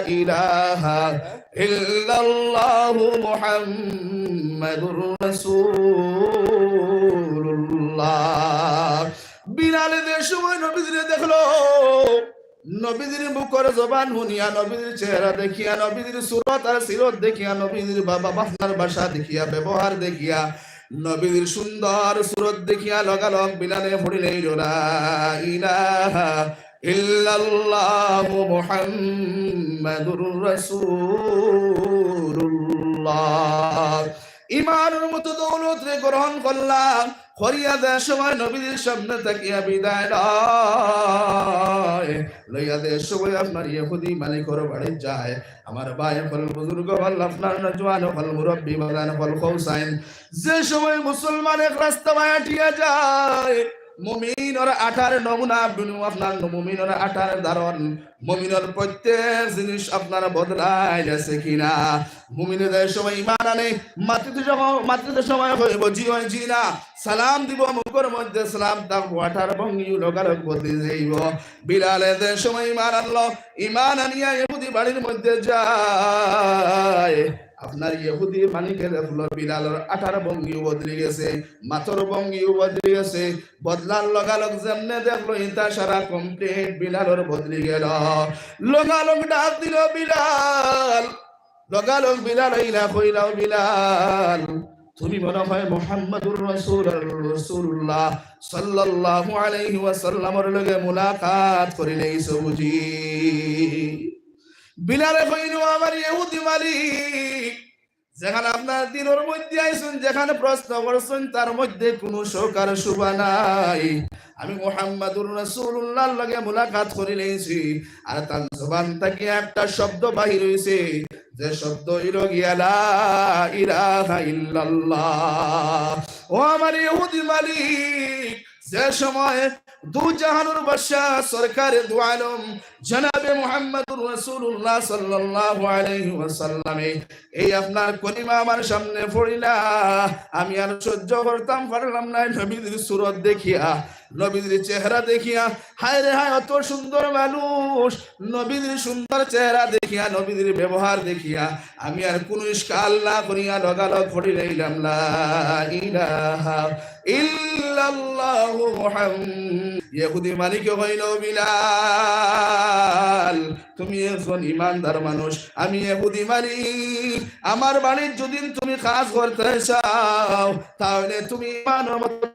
ইলাহা ইল্লাল্লাহু মুহাম্মাদুর রাসূলুল্লাহ। বিলালে যে সময় নবীজিরে দেখলো, নবীজির মুখর জবান হুনিয়া, নবীজির চেহারা দেখিয়া, নবীজির সুরত আর সিরত দেখিয়া, নবীজির বাবা বাফনার ভাষা দেখিয়া, ব্যবহার দেখিয়া, নবীজির সুন্দর সুরত দেখিয়া লগালগ বিলালে পড়িলাইল, লা ইলাহা ইল্লাল্লাহু মুহাম্মাদুর রাসূলুল্লাহ। ইমানর মতো দৌলতরে গ্রহণ করলাম। করিয়া যে সময় নবীজির সামনে থাকিয়া বিদায় লয়, লইয়া যে সময় আপনার ইহুদি মালিকর বাড়িত যায়, আমার ভাই অকল, বুজুর্গ অকল, আপনার নওজোয়ান অকল, মুরব্বি বাজান অকল, কও চাইন, যে সময় মুসলমান এক রাস্তা বায় আটিয়া যায়, মুমিনর আটার নমুনা, বিনু আপনার মুমিনর আটার ধারণ, মুমিনর প্রত্যেক জিনিস আপনার বদলাই গেছে কিনা? মুমিনে যে সময় ইমান আনে, মাততে যখন, মাততে সময় কইবো, "জি অয়, জি না।" সালাম দিবো, মুখর মধ্যে সালাম থাকবো, আটার ভঙ্গিও লগালগ বদলি যাইবো। বিলালে যে সময় ইমান আনলো, ইমান আনিয়া ইহুদি বাড়ির মধ্যে যায়, আপনার ইহুদি মালিকে দেখলো বিলালর আটার ভঙ্গিও বদলি গেছে, মাতর ভঙ্গিও বদলি গেছে। বদলার লগালগ যেমনে দেখলো, ইতা সারা complete বিলালর বদলি গেল। লগালগ ডাক দিল, "বিলাল।" লগালগ বিলাল আইলা, কইলা, "ও বিলাল, তুমি মনে হয় মুহাম্মাদুর রাসূল, রাসূলুল্লাহ সাল্লাল্লাহু আলাইহি ওয়াসাল্লামর লগে মুলাকাত করিলাইছো বুঝি?" বিলালে কইল, "ও আমার ইহুদি মালিক, যেখান আপনার দিলর মধ্যে আইছইন, যেখান প্রশ্ন করছইন, তার মধ্যে কুনু শখ আর শুভা নাই। আমি মুহাম্মাদুর রাসূলুল্লাহর লগে মুলাকাত করিলাইছি, আর তার জবান থাকি একটা শব্দ বাহির অইছে, যে শব্দ অইলো গিয়া লা ইলাহা ইল্লাল্লাহ।" ও আমার ইহুদি মালিক, যে সময় দু জাহানুর বাদশা সরকারে দু আলম জনাবে মুহাম্মাদুর রাসূলুল্লাহ সাল্লাল্লাহু আলাইহি ওয়াসাল্লামে এই আপনার কলিমা আমার সামনে পড়িলা, আমি আর সহ্য করতাম পারলাম না। নবীজির সুরত দেখিয়া, নবীজির চেহারা দেখিয়া, হায় রে হায়, অত সুন্দর মানুষ, নবীজির সুন্দর চেহারা দেখিয়া, নবীজির ব্যবহার দেখিয়া আমি আর কুনু ইশকাল না করিয়া লগালগ পড়িলাইলাম, লা ইলাহা ইল্লাল্লাহু মুহাম্মাদ। ইহুদি মালিকে কইল, "বিলাল, তুমি একজন ইমানদার মানুষ, আমি ইহুদি মালিক, আমার বাড়িত যুদি তুমি কাজ করতে চাও, তাহলে তুমি ইমানর মতো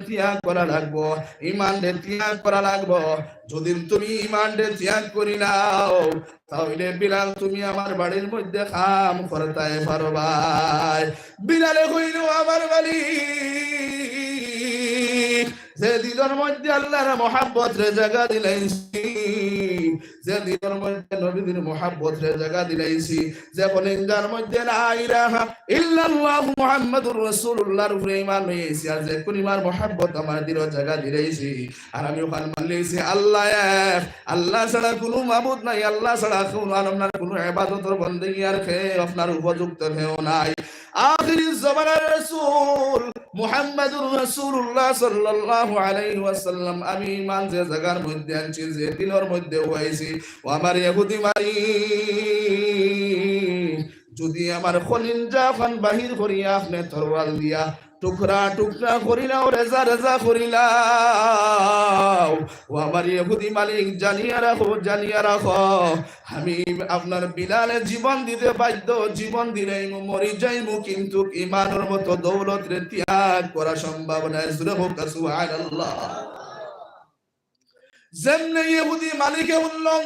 ত্যাগ করা লাগবো, ইমানরে ত্যাগ করা লাগবো। যুদি তুমি ইমানরে ত্যাগ করিলাও, তাহলে বিলাল তুমি আমার বাড়ির মধ্যে কাম করতায় পারবায়।" বিলালে কইল, "ও আমার মালিক, যে দিলর মধ্যে আল্লাহর মহব্বতরে জাগা দিলাইছি, যে দিলর মধ্যে নবীজির মহব্বতরে জাগা দিলাইছি, যে কলিজার মধ্যে লা ইলাহা ইল্লাল্লাহু মুহাম্মাদুর রাসূলুল্লাহর উপরে ঈমান লইছি, আর যে কলিমার মহব্বত আমার দিলো জাগা দিলাইছি, আর আমি অখান মানিলাইছি আল্লাহ এক, আল্লাহ ছাড়া কুনু মাবুদ নাই, আল্লাহ ছাড়া কুনু, আর আপনার কুনু ইবাদতর বন্দেগী আর কেউ আপনার উপযুক্ত কেউ নাই। আখিরি জমানার রাসূল মুহাম্মাদুর রাসূলুল্লাহ সাল্লাল্লাহু আলাইহি ওয়াসাল্লাম, আমি ঈমান যে জাগার মধ্যে আনছি, যে দিলর মধ্যে উবাইছি, ও আমার ইহুদি মালিক, যুদি আমার কলিজা খান বাহির করিয়া আপনে তরোয়াল দিয়া টুকরা টুকরা করিলাও, রেজা রেজা করিলাও, ও আমার ইহুদি মালিক, জানিয়া রাখো, জানিয়া রাখো, আমি আপনার বিলালে জীবন দিতে বাধ্য, জীবন দিলাইমু, মরি যাইমু, কিন্তু ঈমানর মতো দৌলতরে ত্যাগ করা সম্ভব নায়। জোরে কউক্কা সুবহানাল্লাহ। যেমনে ইহুদি মালিকে হুনলো,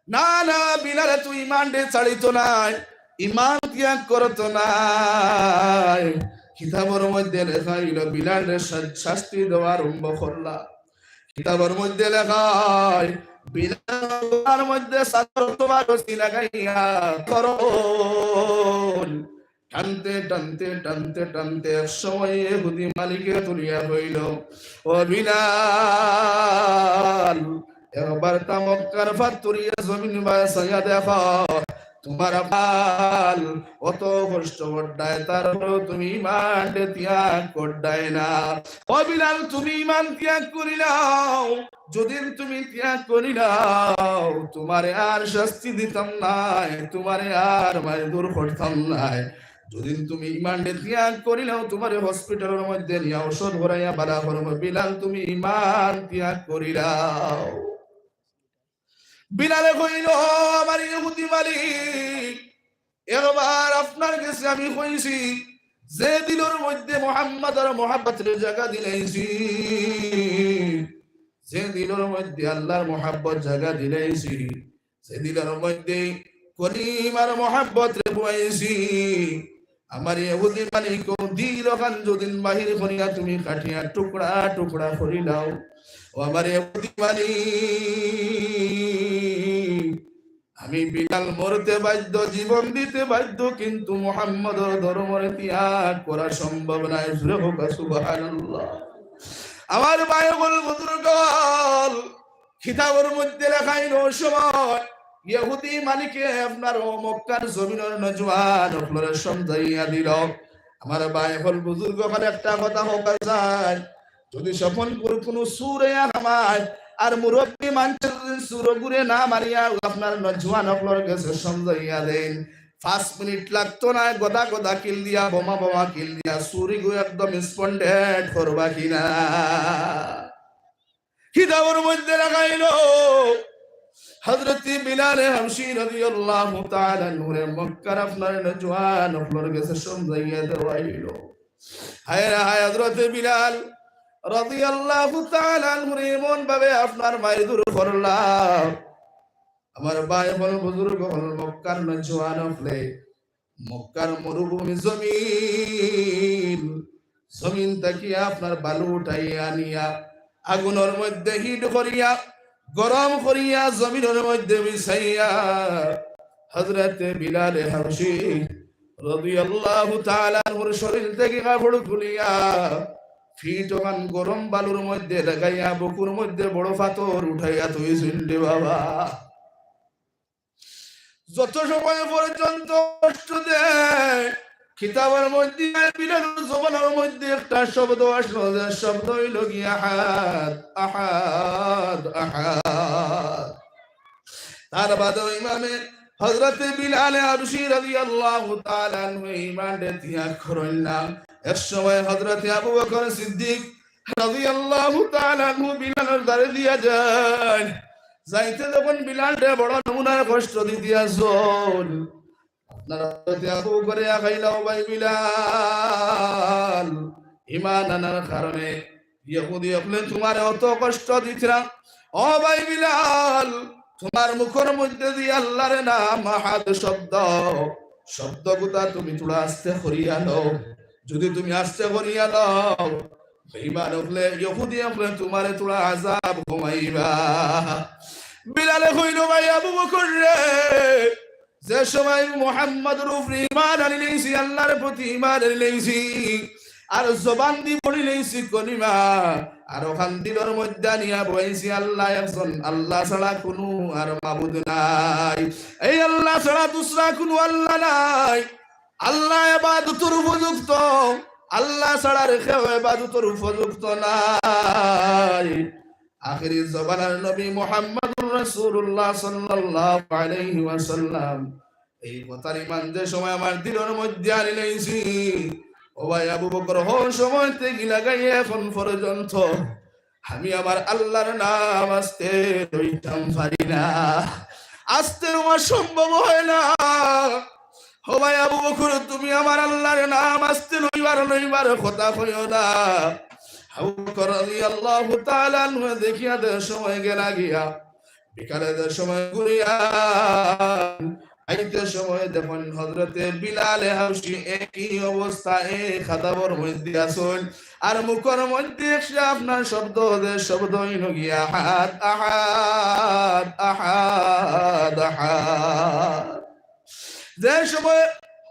না, না, বিলালে তো ঈমানরে ছাড়িতো নায়, ঈমান ত্যাগ করতো নায়। কিতাবর মধ্যে লেখা অইলো, বিলালরে শা-, শাস্তি দেওয়া আরম্ভ করলা। কিতাবর মধ্যে লেখা অয়, বিলালর মধ্যে চাদর তোমার রশি লাগাইয়া করুন। টানতে, টানতে, টানতে, টানতে এক সময় ইহুদি মালিকে তুলিয়া কইলো, "ও বিলাল, একবার তা মক্কার ফাত্তরিয়া জমিন বায় চাইয়া দেখো, তোমার আব্বায় অত কষ্ট কররায়, তারপরেও তুমি ঈমানরে ত্যাগ কররায় না। ও বিলাল, তুমি ঈমান ত্যাগ করিলাও, যুদি তুমি ত্যাগ করিলাও, তোমারে আর শাস্তি দিতাম নায়, তোমারে আর মাইর দূর করতাম নায়। যুদি তুমি ঈমানরে ত্যাগ করিলাও, তোমারে হসপিটালর মধ্যে নিয়া ঔষধ ভরাইয়া বালা করমু। বিলাল, তুমি ঈমান ত্যাগ করিলাও।" বিলালে কইলো, "ও আমার ইহুদি মালিক, একবার আপনার গেছে আমি কইছি, যে দিলর মধ্যে মুহাম্মাদর মহব্বতরে জাগা দিলাইছি, যে দিলর মধ্যে আল্লাহর মহব্বত জাগা দিলাইছি, যে দিলর মধ্যে কলিমার মহব্বতরে বওয়াইছি, আমার ইহুদি মালিক, ও দিল খান যুদি বাহির করিয়া তুমি কাটিয়া টুকরা টুকরা করিলাও, ও আমার ইহুদি মালিক, আমি বিলাল মরতে বাধ্য, জীবন দিতে বাধ্য, কিন্তু মুহাম্মাদর ধর্মরে ত্যাগ করা সম্ভব নায়।" জোরে কউক্কা সুবহানাল্লাহ। আমার ভাই অকল, বুজুর্গ অকল, কিতাবর মধ্যে লেখা অইলো, ও সময় ইহুদি মালিকে আপনার ও মক্কার জমিনর নওজোয়ান অকলরে সমঝাইয়া দিলো। আমার ভাই অকল, বুজুর্গ অকল, একটা কথা কওয়া যায়, যুদি স্বপনপুর কুনু চুরে হামায়, আর মুরব্বি মানষে যুদি চুরগুরে না মারিয়া আপনার নওজোয়ান অকলর গেছে সমঝাইয়া দেইন, পাঁচ মিনিট লাগতো নায়, গদা গদা কিল দিয়া, বোমা বোমা কিল দিয়া চুরগু একদম স্পন্ডেড করবা কিনা। কিতাবর মধ্যে লেখা অইলো, হযরতে বিলালে হাবশী রাদিয়াল্লাহু তাআলা আনহুরে মক্কার আপনার নওজোয়ান অকলর গেছে সমঝাইয়া দেওয়া অইলো। হায় রে হায়, হযরতে বিলাল রাদিয়াল্লাহু তাআলা আনহুরে এমন ভাবে আপনার মাইর দূর করলা। আমার ভাই অকল, বুজুর্গ অকল, মক্কার নওজোয়ান অকলে মক্কার মরুভূমি জমিন, জমিন থাকি আপনার বালু উঠাইয়া আনিয়া আগুনর মধ্যে হিট করিয়া, গরম করিয়া, জমিনর মধ্যে বিছাইয়া, হযরতে বিলালে হাবশী রাদিয়াল্লাহু তাআলা আনহুর শরীর থাকি কাপড় খুলিয়া, ফিট অখান গরম বালুর মধ্যে লাগাইয়া, বুকুর মধ্যে বড় পাথর উঠাইয়া থইছইন রে বাবা। যত সময় পর্যন্ত কষ্ট দেয়, কিতাবর মধ্যে, বিলালর জবানর মধ্যে একটা শব্দ আসলো, যে শব্দ অইলো গিয়া আহাদ, আহাদ, আহাদ। তার বাদে ইমামে হযরতে বিলালে হাবশী রাদিয়াল্লাহু তাআলা আনহু ইমানরে ত্যাগ করইন না। এক সময় হযরতে আবু বকর সিদ্দিক রাদিয়াল্লাহু তাআলা আনহু বিলালর দ্বারে দিয়া যাইন। যাইতে যখন বিলালরে বড় নমুনার কষ্ট দিতে আছইন, আপনার হযরতে আবু বকরে আখাইলা, "ও ভাই বিলাল, ইমান আনার কারণে ইহুদি অকলে তোমারে অত কষ্ট দিতরা। ও ভাই বিলাল, তোমার মুখর মধ্যে দি আল্লাহর নাম আহাদ শব্দ, শব্দগুতা তুমি থুড়া আস্তে করিয়া লও। যুদি তুমি আস্তে করিয়া লও, বেঈমান অকলে, ইহুদি অকলে তোমারে থুড়া আযাব কমাইবা।" বিলালে কইলো, "ভাই আবু বকর রে, যে সময় মুহাম্মদর উপরে ঈমান আনি লইছি, আল্লাহর প্রতি ঈমান আনি লইছি, আর জবান দি পড়ি লইছি কলিমা, আর অখান দিলর মধ্যে আনিয়া বইছি আল্লাহ একজন, আল্লাহ ছাড়া কুনু আর মাবুদ নাই, এই আল্লাহ ছাড়া দুসরা কুনু আল্লাহ নাই, আল্লাহ ইবাদতর উপযুক্ত, আল্লাহ ছাড়া আর কেউ ইবাদতর উপযুক্ত নাই।" আখেরি জমানার নবী মুহাম্মদুর রাসূলুল্লাহ সাল্লাল্লাহু আলাইহি ওয়াসাল্লাম, এই কথার ঈমান যে সময় আমার দিলর মধ্যে আনি লইছি, ও ভাই আবু বকর, হউ সময় থাকি লাগাইয়া এখন পর্যন্ত আমি আমার আল্লাহর নাম আস্তে লইতাম পারি না, আস্তে আমার সম্ভব হয় না। ও ভাই আবু বকর, তুমি আমার আল্লাহর নাম আস্তে লইবার, লইবার কথা কইও না। আবু বকর রাদিয়াল্লাহু তাআলা আনহু দেখিয়া যে সময় গেলা গিয়া, বিকালে যে সময় ঘুরিয়া আইতে সময় দেখইন হযরতে বিলালে হাবশী একই অবস্থা, এই খাতাবর মধ্যে আছইন। আর মুখর মধ্যে একটা আপনার শব্দ, যে শব্দ অইলো গিয়া আহাদ, আহাদ, আহাদ, আহাদ। যে সময়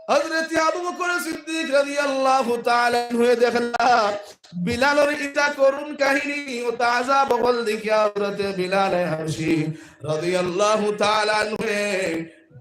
হযরতে আবু বকর সিদ্দিক রাদিয়াল্লাহু তাআলা আনহু দেখলা বিলালর ইতা করুণ কাহিনী, অতা আযাব অকল দেখিয়া হযরতে বিলালে হাবশী রাদিয়াল্লাহু তাআলা আনহু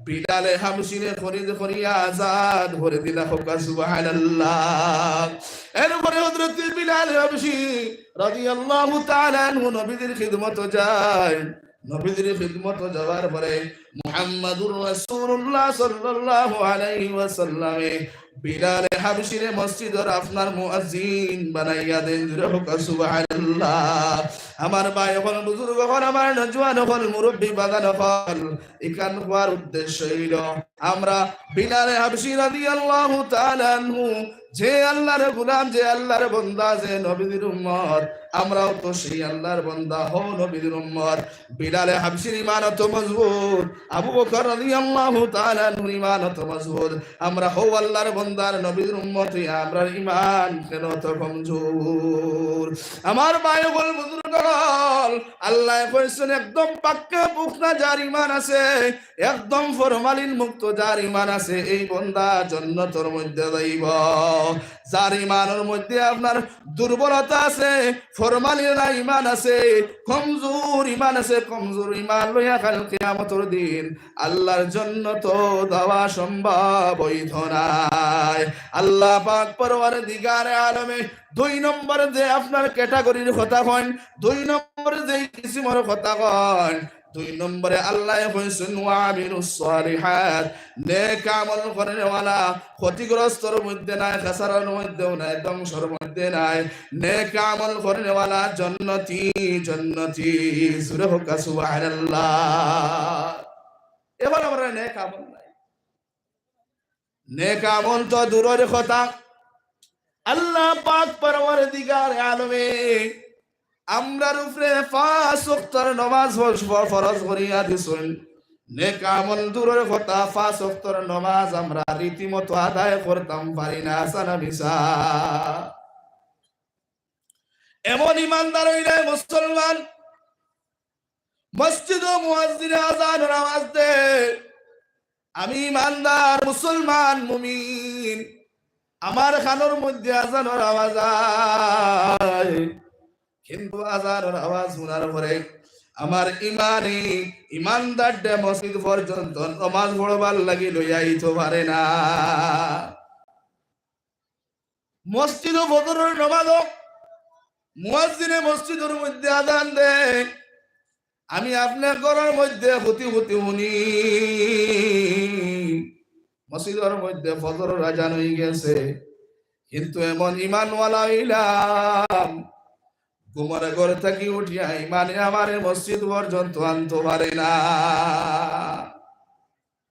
বিলালে হাবশীরে খরিদ করিয়া আজাদ করি দিলা। কউক্কা সুবহানাল্লাহ। এরপরে হযরতে বিলালে হাবশী রাদিয়াল্লাহু তাআলা আনহু নবীজির খিদমতো যায়। নবীজির খিদমতো যাওয়ার পরে মুহাম্মাদুর রাসূলুল্লাহ সাল্লাল্লাহু আলাইহি ওয়াসাল্লামে বিলালে হাবশীরে মসজিদর আপনার মুয়াজ্জিন বানাইয়া দেন। জোরে কউক্কা সুবহানাল্লাহ। আমার ভাই অকল, বুজুর্গ অকল, আমার নওজোয়ান অকল, মুরব্বি বাজান অকল, ইখান কওয়ার উদ্দেশ্য অইলো আমরা বিলালে হাবশী রাদিয়াল্লাহু তাআলা আনহু যে আল্লাহর গোলাম, যে আল্লাহর বন্দা, যে নবীজির উম্মত, আমরাও তো সেই আল্লাহর বন্দা, হউ নবীজির উম্মত। বিলালে হাবশীর ঈমান অত মজবুত, আবু বকর রাদিয়াল্লাহু তাআলা আনহুর ঈমান অত মজবুত। আমরা হউ আল্লাহর বন্দার নবীর উম্মত অইয়া আমরার ঈমান কেনে অত কমজোর? আমার ভাই অকল, বুজুর্গ অকল, আল্লায় কইছইন একদম পাক্কা পুখতা যার ঈমান আছে, একদম ফরমালিন মুক্ত যার ঈমান আছে, এই বন্দা জন্নতর মধ্যে যাইবো। যার ঈমানর মধ্যে আপনার দুর্বলতা আছে, ফরমালিন ঈমান আছে, কমজোর ঈমান আছে, কমজোর ঈমান লইয়া কাল কিয়ামতর দিন আল্লাহর জন্নতো যাওয়া সম্ভব অইতো নায়। আল্লাহ পাক পরওয়ারদিগারে আলমে দুই নম্বর যে আপনার category-র কথা কইন, দুই নম্বর যেই কিসিমর কথা কইন, দুই নম্বরে আল্লায় কইছইন, "ওয়া আমিলুস সালিহাত", নেক আমল করনেওয়ালা, ক্ষতিগ্রস্তর মধ্যে নায়, খেসারর মধ্যেও নায়, ধ্বংসর মধ্যে নায়, নেক আমল করনেওয়ালা জন্নতি, জন্নতি। জোরে কউক্কা সুবহানাল্লাহ। অখন আমরার নেক আমল নাই। নেক আমল তো দূরর কথা, আল্লাহ পাক পরওয়ারদিগারে আলমে আমরার উপরে পাঁচ ওয়াক্তর নমাজ ফর-, ফরজ করিয়া দিছইন। নেক আমল দূরর কথা, পাঁচ ওয়াক্তর নমাজ আমরা রীতিমতো আদায় করতাম পারি না, আছে না মিছা? এমন ইমানদার অইলে মুসলমান, মসজিদো মুয়াজ্জিনে আজানর আওয়াজ দে, আমি ইমানদার মুসলমান মুমিন, আমার কানর মধ্যে আজানর আওয়াজ আয়, কিন্তু আজানর আওয়াজ হুনার পরে আমার ইমানে ইমানদারডে মসজিদ পর্যন্ত নমাজ পড়বার লাগি লইয়া আইতো পারে না। মসজিদো ফজরর নমাজো মুয়াজ্জিনে মসজিদর মধ্যে আজান দে, আমি আপনে ঘরর মধ্যে হুতি হুতি হুনি, মসজিদর মধ্যে ফজরর আজান অইগেছে, কিন্তু এমন ইমানওয়ালা অইলাম, ঘুমর ঘর থাকি উঠিয়া ইমানে আমারে মসজিদ পর্যন্ত আনতো পারে না।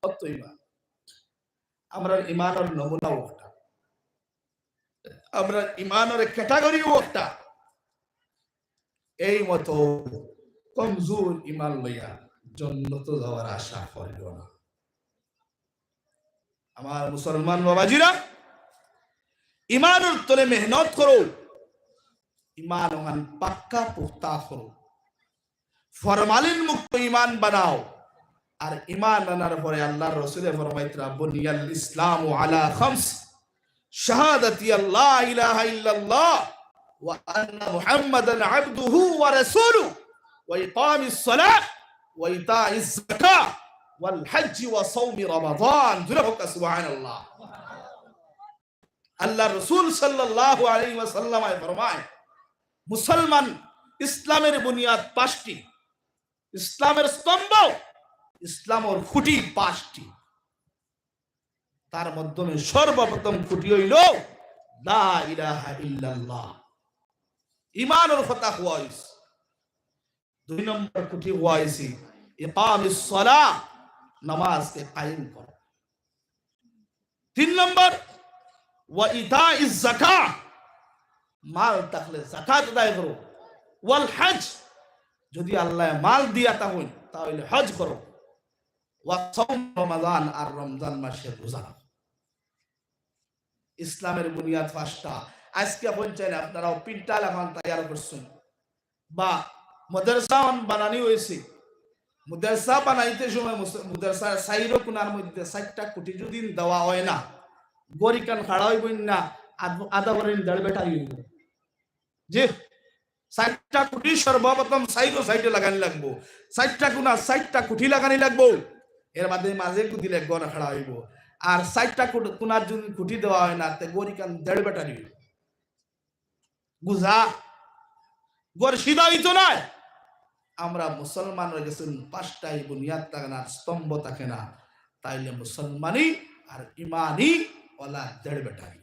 অত ইমান। আমরার ইমানর নমুনা অটা। আমরার ইমানর category অটা। এই মতো কমজোর ইমান লইয়া জন্নতো যাওয়ার আশা করিও না। আমার মুসলমান বাবাজিরা, ইমানর তলে মেহনত করো, ইমান অখান পাক্কা পুখতা করো। ফরমালিন মুক্ত ইমান বানাও। আর ইমান আনার পরে আল্লাহর রসুলে ফরমাইতরা, "বুনিয়াল ইসলামু আলা খামস, শাহাদাতি আল্লা ইলাহা ইল্লাল্লাহ ওয়া আন্না মুহাম্মাদান আবদুহু ওয়া রাসূলুহু ওয়া ইকামিস সালাহ ওয়া ইতাইজ যাকাহ ওয়াল হজ্জি ওয়া সাওমি রমাদান।" জোরে হোক সুবহানাল্লাহ। আল্লাহর রসুল সাল্লাল্লাহু আলাইহি ওয়াসাল্লাম ফরমায়, মুসলমান ইসলামের বুনিয়াদ পাঁচটি, ইসলামের স্তম্ভ, ইসলামের খুঁটি পাঁচটি। তার মাধ্যমে সর্বপ্রথম খুঁটি হইল লা ইলাহা ইল্লাল্লাহ, ইমানের কথা কওয়া হইছে। দুই নম্বর খুঁটি কওয়া হইছে ইকামিস সালাহ, নামাজকে কায়েম করা। তিন নম্বর, ওয়া ইতাইজ যাকাহ, মাল থাকলে যাকাত আদায় করো। ওয়াল হজ, যদি আল্লাহ মাল দিয়া তা হইন, তাহলে হজ করো। ওয়া সাওম রমাদান, আর রমজান মাসের রোজা রাখো। ইসলামের বুনিয়াদ পাঁচটা। আজকে এখন চাইলে আপনারাও পিন্টাল এখন তৈয়ার করছেন, বা মাদ্রাসা অন বানানি হয়েছে। মাদ্রাসা বানাইতে সময় মুস-, মাদ্রাসার সাইরো কোনার মধ্যে চারটা কুটি যদি দেওয়া হয় না, গরিকান খাড়া হইব না, আধ-, আধা করে দেড় বেটা হইব। যে চারটা কুটি সর্বপ্রথম সাইরো সাইডে লাগানি লাগবো, চারটা কোনা চারটা কুটি লাগানি লাগবো। এর বাদে মাঝে কুটি লাগবো না, খাড়া হইব। আর চারটা কুট-, কোনার যদি কুটি দেওয়া হয় না, তে গরিকান দেড় বেটা হইব। বুঝা? ঘর সিধা হইতো নায়। আমরা মুসলমান হয়ে গেছেন, পাঁচটাই বুনিয়াদ থাকে না, স্তম্ভ থাকে না, তাইলে মুসলমানি আর ইমানি ওলা দেড় বেটারি।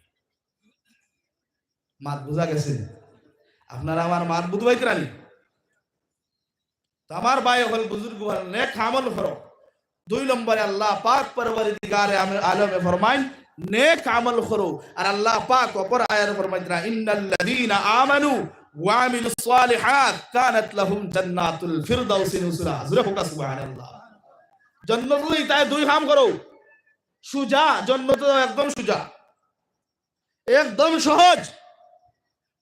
মাত বুঝা গেছে? আপনারা আমার মাত বুঝবাইতরানি? তো আমার ভাই অকল, বুজুর্গ অকল, নেক আমল করো। দুই নম্বরে আল্লাহ পাক পরওয়ারদিগারে আম-, আলমে ফরমাইন, নেক আমল করো। আর আল্লাহ পাক অপর আয়াতে ফরমাইতরা, "ইন্নাল্লাযীনা আমানু ওয়া আমিলুস সালিহাত কানাত লাহুম জান্নাতুল ফিরদাউসি নুজুলা।" জোরে হোক সুবহানাল্লাহ। জন্নত ইতায় দুই কাম করো। সুজা, জন্নত একদম সুজা। একদম সহজ।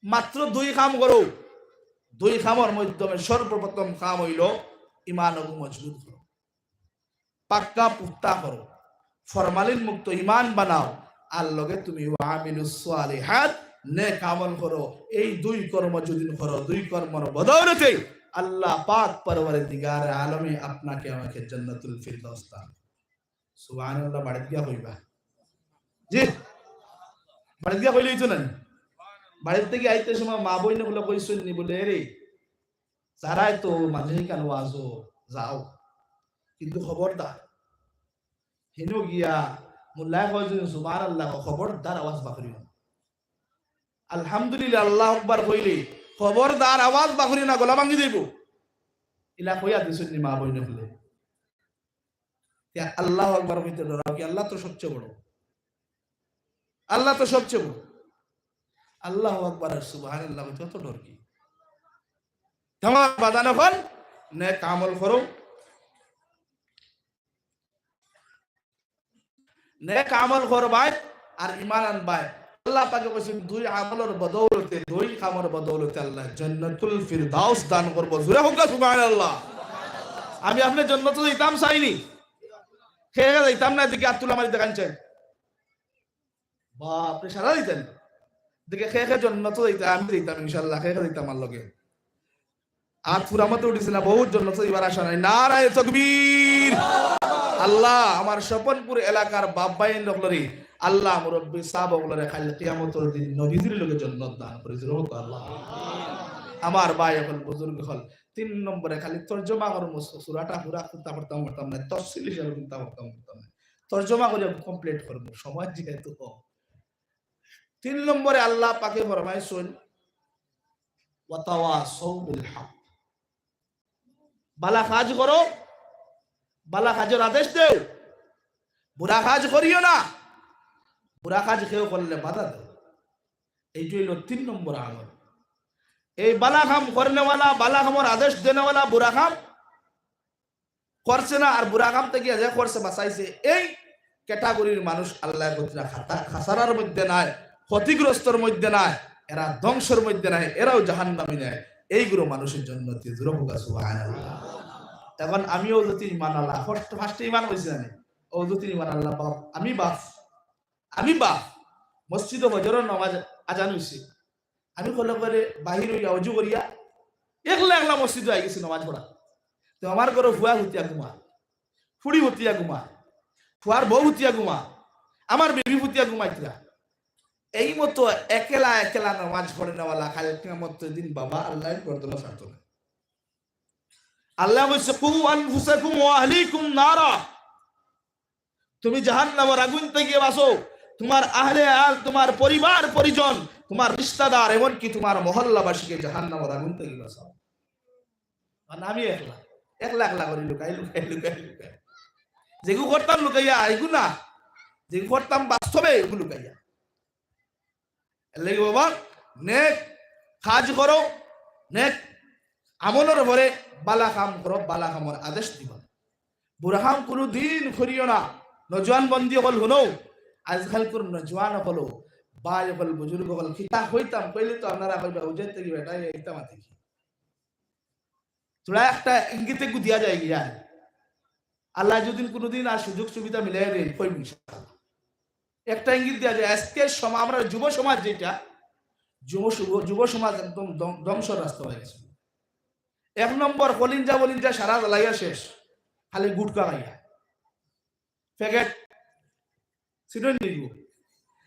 মাত্র দুই কাম করো। দুই কামর মাধ্যমে সর্বপ্রথম কাম হইল ইমান অগু মজবুত করো, পাক্কা পুক্তা করো, ফরমালিন মুক্ত ইমান বানাও, আর লগে তুমি ওয়া আমিলুস সালিহাত, নেক আমল করো। এই দুই কর্ম যদি করো, দুই কর্মর বদৌলতে আল্লাহ পাক পরওয়ারদিগারে আলমে আপনাকে আমাকে জান্নাতুল ফিরদাউস দান। সুবহানাল্লাহ, বাড়িত গিয়া কইবা। জি, বাড়িত গিয়া কইলে হইতো না নি? বাড়িত থাকি আইতে সময় মা বইন অকলে কইছইন নি বুলে, "এরে, যারাই তো মাঝে কানো আছো, যাও, কিন্তু খবরদার, হিনো গিয়া মোল্লায় কয় যদি সুবহানাল্লাহ, খবরদার আওয়াজ বাকরিও না। আলহামদুলিল্লাহ, আল্লাহু আকবার কইলে খবরদার আওয়াজ বাকরিও না, গলা ভাঙ্গি যাইব।" ইলা কইয়া দিছইন নি মা বইন অকলে। তে আল্লাহু আকবার কইতে ডরাও কি? আল্লাহ তো সবচেয়ে বড়, আল্লাহ তো সবচেয়ে বড়। আল্লাহু আকবার আর সুবহানাল্লাহ কইতে অত ডর কি? তোমার বাজান অকল নেক আমল করো, নেক আমল করবায় আর ইমান আনবায়। আল্লাহ পাকে কইছইন, দুই আমলর বদৌলতে, দুই কামর বদৌলতে আল্লাহ জান্নাতুল ফিরদাউস দান করবো। জোরে হোক না সুবহানাল্লাহ। আমি আপনে জন্নতো যাইতাম চাইনি, কে কে যাইতাম না, এদিকে আত তুলা মারি দেখান চাই। বাপরে, সারা দিতেন। দেখে কে কে জন্নতো যাইতা, আমি যাইতাম ইনশাআল্লাহ, কে কে যাইতা আমার লগে। আর ফুরা মতো উঠিছে না, বহুত জন্নতো যাইবার আশা নাই। নারায়ে তাকবীর। আল্লাহ, আমার স্বপনপুর এলাকার বাপ ভাইন অকলরে, আল্লাহ, মুরব্বী সাব অকলরে কাইল কিয়ামতর দিন নবীজির লগে জন্নত দান করি দিও আল্লাহ। আমার ভাই অকল, বুজুর্গ অকল, তিন নম্বরে খালি তর্জমা করমু, সূরাটা পুরা কুনতা পড়তাম পারতাম না, তফসিল হিসাবে কুনতা পড়তাম পারতাম না। তর্জমা করি complete করমু, সময় যেহেতু কম। তিন নম্বরে আল্লাহ পাকে ফরমাইছইন, "ওয়াতাওয়াসাউ বিল হক।" বালা কাজ করো, বালা কাজর আদেশ দেও, বুরা কাজ করিও না, বুরা কাজ কেউ করলে বাধা দেও। এইটা হইল তিন নম্বর আমল। এই বালা কাম করনেওয়ালা, বালা কামর আদেশ দেনেওয়ালা, বুরা কাম করছে না, আর বুরা কাম থাকি যে করছে বাঁচাইছে, এই category-র মানুষ আল্লাহ কইরা খাতা-, খাসারার মধ্যে নাই, ক্ষতিগ্রস্তর মধ্যে নাই, এরা ধ্বংসর মধ্যে নাই, এরাও জাহান্নামী নাই। এইগুলো মানুষের জন্য। সুবহানাল্লাহ। এখন আমিও যদি ইমান আল্লাহ, ফার্স্ট ফার্স্টে ইমান হয়েছে জানি, ও যদি ইমান আল্লাহ, বাপ, আমি বাপ, আমি বাপ, মসজিদে ফজরর নামাজ আজান হইছে, আমি খলে করে বাহির হইয়া অজু করিয়া একলা একলা মসজিদে আই গেছি নামাজ পড়া। তো আমার ঘরে ফুয়া হুতিয়া ঘুমা, ফুড়ি হুতিয়া ঘুমা, ফুয়ার বউ হুতিয়া ঘুমা, আমার বেবি হুতিয়া ঘুমাইতরা। এই মতো একলা একলা নামাজ পড়ে নেওয়ালা কাল কিয়ামত দিন বাবা আল্লাহ গর্দনা ছাড়তো না। আল্লাহ বলছে, "কু আনফুসাকুম ওয়া আহলিকুম নারা।" তুমি জাহান্নামের আগুন থেকে বাঁচো, তোমার আহলে আল, তোমার পরিবার পরিজন, তোমার রিশতাদার, এমনকি তোমার মহল্লাবাসীকে জাহান্নামের আগুন থেকে বাঁচাও। আর আমি একলা, একলা একলা করি লুকাই, লুকাই, লুকাই, লুকাই। যেগু করতাম লুকাইয়া, এগু না, যেগু করতাম বাস্তবে, এগু লুকাইয়া। এর লাগি বাবা, নেক কাজ করো, নেক আমলর পরে বালা কাম করো, বালা কামর আদেশ দিবা। বুরা কাম কোনো দিন করিও না। নজওয়ান বন্দি অকল হুনো, আজকালকুর নজওয়ান অকল, ভাই অকল, বুজুর্গ অকল, কিতা কইতাম, কইলে তো আপনারা কইবা, "উজের থেকে বেটা, এই ইতা মাতে কি?" থুড়া একটা ইঙ্গিতে গু দিয়া যায় গিয়া। আল্লাহ যদি কোনোদিন আর সুযোগ সুবিধা মিলাই দেন, কইব ইনশাআল্লাহ। একটা ইঙ্গিত দিয়া যায়, আজকে সমা-, আমরা যুব সমাজ যেটা, যুব, যুব, যুব সমাজ একদম ধ্বং-, ধ্বংসর রাস্তা হয়ে গেছে। এক নম্বর, কলিঞ্জা বলিঞ্জা সারা জ্বালাইয়া শেষ, খালি গুটকা খাইয়া। প্যাকেট, সিডন নিব।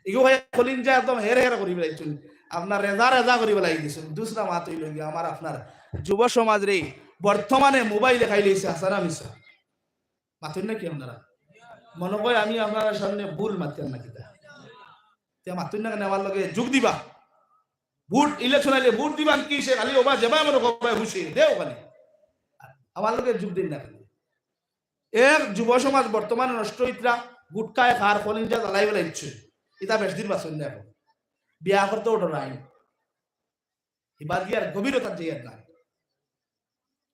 ইগো ভাই কলিঞ্জা একদম হের হের করি বেলাইছুন। আপনার রেজা রেজা করি বেলাই দিছুন। দুসরা মাত হইল গিয়া আমার আপনার যুব সমাজ রে, বর্তমানে মোবাইলে খাই লইছে, হাসানা মিশা। মাতুন নাকি আপনারা? মনে হয় আমি আপনার সামনে ভুল মাতিয়ার নাকি তা? তে মাতুন না কেনে আমার লগে যোগ দিবা? ভোট, ইলেকশন আইলে ভোট দিবা কি সে খালি ওবা যেবা মনে করবা খুশি, দেও খালি। আমার লগে যোগ দিন না খালি। এক যুব সমাজ বর্তমানে নষ্ট হইতরা, গুটকায় খার, কলিঞ্জা জ্বালাই বেলা ইচ্ছে। ইতা বেশ দিন বাঁচন না এখন। বিয়া করতেও ডরাই। ইবাদিয়ার গভীরতা যে আর নাই।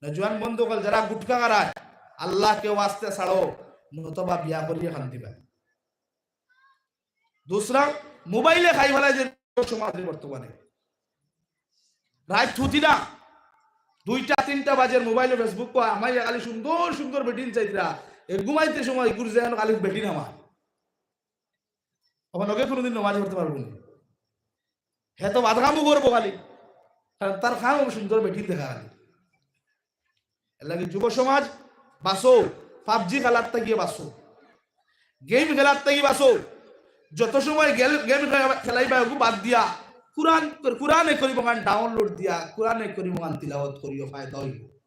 নজওয়ান বন্ধু অকল যারা গুটকা খারায়, আল্লাহকে ওয়াস্তে ছাড়ো, নতুবা বিয়া করিয়া খান দিবা। দুসরা, মোবাইলে খাই ফেলায় যে সমাজে বর্তমানে। রাইত থুতি না, দুইটা তিনটা বাজের মোবাইলে Facebook কো আমায় খালি সুন্দর সুন্দর বেটিন চাইতরা। এ ঘুমাইতে সময় গুরু যায় খালি বেটিন আমার। আমার লগে কোনোদিন নমাজ পড়তে পারবো না। হে তো বাদ কামও করবো খালি, কারণ তার কাম সুন্দর বেটিন দেখা খালি। এর লাগি যুব সমাজ বাঁচো, পাবজি খেলার তাগিয়ে বাঁচো, গেম খেলার তাগিয়ে বাঁচো। যত সময় গেল, গেম খেলা-, খেলাইবা, ওগু বাদ দিয়া কোরআন, কোরআনে করিম ওখান ডাউনলোড দিয়া, কোরআনে করিম ওখান তিলাওয়াত করিও, ফায়দা হইব।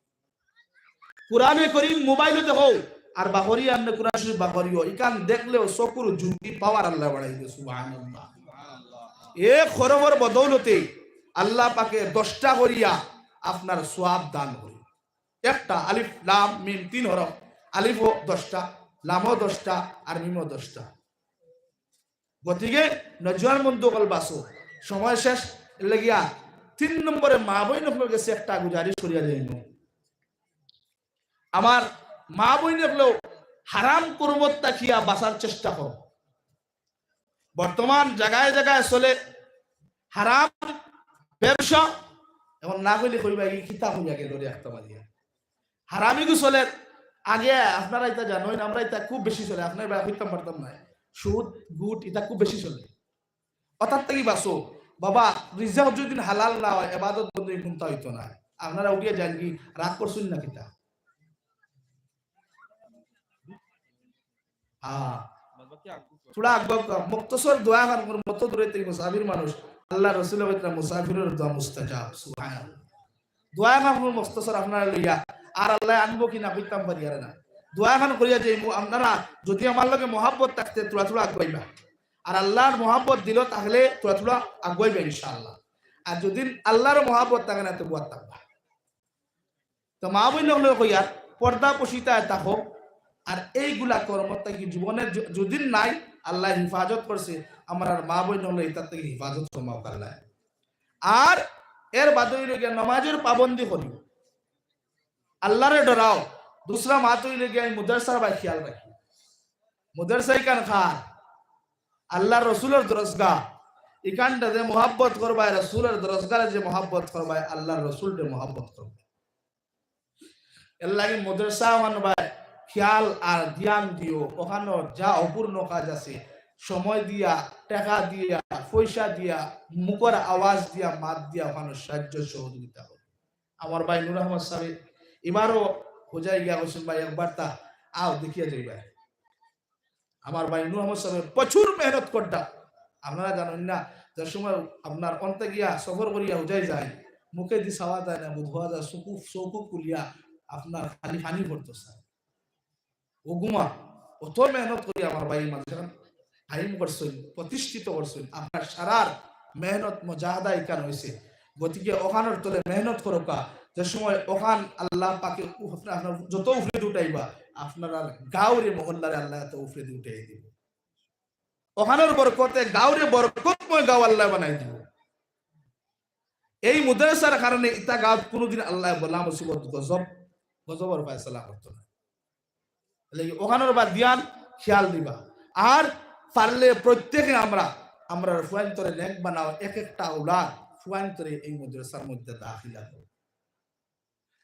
কোরআনে করিম মোবাইলো দেখো, আর বাহরি আনলে কোরআন শরীফ বাহরিও, ইখান দেখলেও চকুর জ্যোতি পাওয়ার আল্লাহ বাড়াই দিও, সুবহানাল্লাহ। এক হরফর বদৌলতে আল্লাহ পাকে দশটা করিয়া আপনার সওয়াব দান করে। একটা আলিফ, লাম, মিম, তিন হরফ, আলিফও দশটা, লামও দশটা, আর মিমও দশটা। গতিকে নজওয়ান বন্ধু অকল বাঁচো, সময় শেষ। এর লাগিয়া তিন নম্বরে মা বইন অকলর গেছে একটা গুজারিশ করিয়া যাইমু। আমার মা বইন অকলেও হারাম কর্মত থাকিয়া বাঁচার চেষ্টা করো। বর্তমান জাগায় জাগায় চলে হারাম ব্যবসা। এখন না কইলে কইবা, "এই কিতা কইয়া গেল রে একটা মারিয়া?" হারামিগু চলের। আগে আপনারা ইতা জানইন, আমরা ইতা খুব বেশি চলে, আপনার ভাই কইতাম পারতাম না। সুদ, গুট ইতা খুব বেশি চলে। অতার থাকি বাঁচো। বাবা, রিজিক যদি হালাল না হয়, ইবাদত বন্দেগি কুনতা হইতো না। আপনারা উঠিয়া যাইন কি, রাগ করছইন না কিতা? হ্যাঁ। থুড়া আগুয়া, মুক্তসর দোয়া খান করুন, মত দূরে থেকে মুসাফির মানুষ। আল্লাহ রসুল কইতরা মুসাফিরর দোয়া মুস্তাজাব। সুবহানাল্লাহ। দোয়া খান করুন মুক্তসর আপনারা লইয়া। আর আল্লাহ আনবো কি না কইতাম পারি আর না। দোয়া খান করিয়া যে মু-, আপনারা যদি আমার লগে মহাব্বত থাকতে থুড়া থুড়া আগুয়াইবা। আর আল্লাহর মহাব্বত দিল তাহলে থুড়া থুড়া আগুয়াইবা ইনশাআল্লাহ। আর যদি আল্লাহর মহাব্বত থাকে না তো বুয়াত থাকবা। তো মা বইন অকলরে কইয়ার পর্দা পশিতায় থাকো। আর এইগুলা কর্ম থাকি জীবনে য-, যদিন নাই, আল্লাহ হেফাজত করছে, আমরার মা বইন অকলরে ইতার থাকি হেফাজত ফরমাও আল্লাহ। আর এর বাদে অইলো গিয়া নমাজর পাবন্দি করিও, আল্লাহরে ডরাও। দুসরা মাত অইলো গিয়া এই মুদারসার বায় খেয়াল রাখিও। মুদারসা ইখান কার? আল্লাহর রসুলর দরসগাহ। ইখানটা যে মহব্বত করবায়, রসুলর দরসগারে যে মহব্বত করবায়, আল্লার রসুলরে মহব্বত করবায়। এরলাগি মাদ্রাসা অখান ভাই খিয়াল আর ধিয়ান দিও, অখানো যা অপূর্ণ কাজ আছে, সময় দিয়া, টেকা দিয়া, পয়সা দিয়া, মুখর আওয়াজ দিয়া, মাত দিয়া, অখানো সাহায্য সহযোগিতা করো। আমার ভাই নূর আহমদ সাহেব এবারও হোজাই গিয়া কইছইন, "ভাই, একবার তা আও, দেখিয়া যাইবায়।" আমার ভাই নূর আহমদ সাহেব প্রচুর মেহনত কররা। আপনারা জানইন না, যে সময় আপনার অন্তে গিয়া সফর করিয়া হোজাই যায়, মুখেদি চাওয়া যায় না, বুঝা যায়, চকু, চকু খুলিয়া আপনার খালি পানি পড়তো স্যার। ওগুমা, অত মেহনত করি আমার ভাই মাদ্রাসা কায়েম করছইন, প্রতিষ্ঠিত করছইন, আপনার সারার মেহনত মুজাহাদা ইখান অইছে। গতিকে অখানর তলে মেহনত করউক্কা, যে সময় অখান আল্লাহ পাকে উফ-, আপনার যত উপরেদি উঠাইবা, আপনারার গাঁওরে মহল্লারে আল্লায় অত উপরেদি উঠাই দিবো। অখানর বরকতে গাঁওরে বরকতময় গাঁও আল্লায় বানাই দিবো। এই মাদ্রাসার কারণে ইতা গাঁওত কুনুদিন আল্লায় বালা মুসিবত গজব, গজবর ফয়সালা করতো না। তাইলে অখানর বায় ধিয়ান খিয়াল দিবা। আর পারলে প্রত্যেকে আমরা, আমরার ফুয়াইন্তরে নেক বানাও, এক একটা আওলাদ ফুয়াইন্তরে এই মাদ্রাসার মধ্যে দাখিলা করো।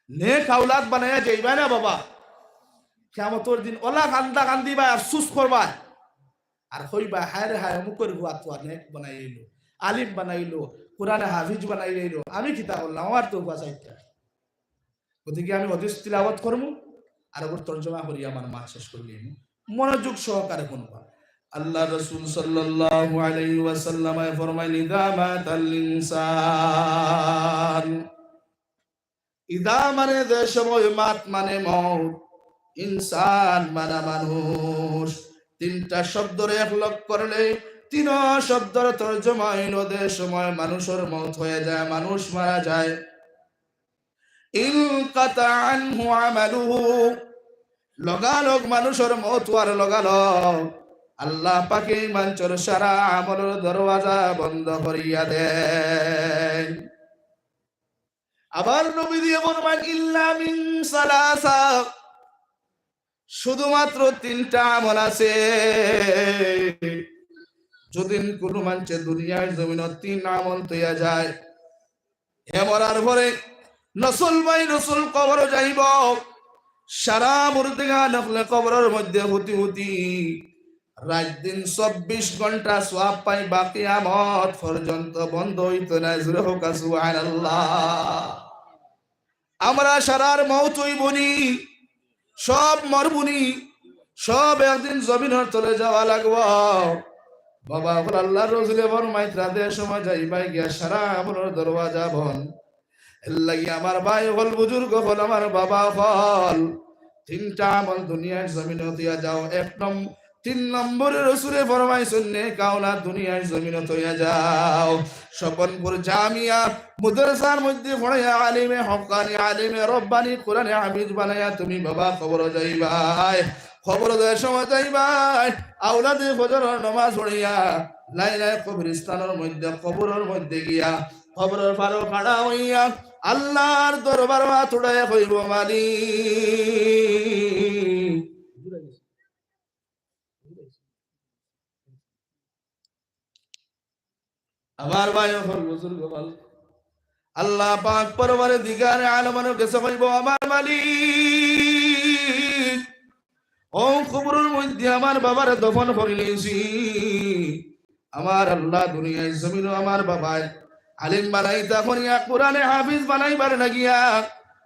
নেক আওলাদ বানাইয়া যাইবায় না বাবা, কিয়ামতর দিন অলা কান্দা কান্দিবায়, আফসুস করবায়, আর কইবায়, "হায়রে হায়, অমুকর ফুয়া তো নেক বানাইলো, আলিম বানাইলো, কোরআনে হাফিজ বানাইলো, আমি কিতা করলাম, আমার তো ফুয়া চাইরটা।" গতিকে আমি হাদিস তিলাওয়াত করমু, আর ওর তর্জমা করি আমার মাত শেষ করিলিমু। মনোযোগ সহকারে হুনবা। আল্লার রসুল সাল্লাল্লাহু আলাইহি ওয়াসাল্লামে ফরমাইন, "ইযা মাতাল ইনসান।" ইযা মানে যে সময়, মাত মানে মউত, ইনসান মানে মানুষ। তিনটা শব্দরে এক লগ করলে তিন শব্দর তর্জমা অইলো, যে সময় মানুষর মউত অইয়া যায়, মানুষ মারা যায়, ইনকাতা আনহু আমালুহু, লগালগ মানুষর মউত অওয়ার লগালগ আল্লাহ পাকে ই মানষর সারা আমলর দরওয়াজা বন্ধ করিয়া দেইন। আবার নবীজিয়ে ফরমাইন, "ইল্লা মিন সালাসা", শুধুমাত্র তিনটা আমল আছে। যদিন কুনু মানষে দুনিয়ার জমিনো তিন আমল থইয়া যায়, হে মরার পরে নসল বাই নসল কবরো যাইবো, সারা মুর্দেগান অকলে কবরর মধ্যে হুতি হুতি রাইত দিন চব্বিশ ঘন্টা সওয়াব পাইবা, কিয়ামত পর্যন্ত বন্ধ অইতো নায়। জোরে কউক্কা সুবহানাল্লাহ। আমরা সারার মউত অইবোনি, সব মরবুনি, সব একদিন জমিনর তলে যাওয়া লাগবো। বাবা অকল, আল্লার রসুলে ফরমাইতরা, যে সময় যাইবায় গিয়া সারা আমলর দরওয়াজা বন্ধ। এরলাগি আমার ভাই অকল, বুজুর্গ অকল, আমার বাবা অকল, তিনটা আমল দুনিয়ার জমিনো থইয়া যাও। এক নম্বর, তিন নম্বরে রসুলে ফরমাইছইন, নেক আওলাদ দুনিয়ার জমিনো থইয়া যাও। স্বপনপুর জামিয়া মাদ্রাসার মধ্যে পড়াইয়া আলিমে হক্কানি, আলিমে রব্বানি, কোরআনে হাফিজ বানাইয়া তুমি বাবা কবরো যাইবায়। কবরো যে সময় যাইবায়, আওলাদে ফজরর নমাজ পড়িয়া লাইলায় কবরিস্তানর মধ্যে, কবরর মধ্যে গিয়া কবরর পারো খাড়া অইয়া আল্লার দরবারো আত উঠাইয়া কইবো, "মালিক।" আমার ভাই অকল, বুজুর্গ অকল, আল্লাহ পাক পরওয়ারদিগারে আলমর গেছে কইবো, "আমার মালিক, অউ কবরর মধ্যে আমার বাবারে দফন করিলিছি। আমার আল্লাহ দুনিয়ার জমিনো আমার বাবায় আলিম বানাইতা করিয়া, কোরআনে হাফিজ বানাইবার লাগিয়া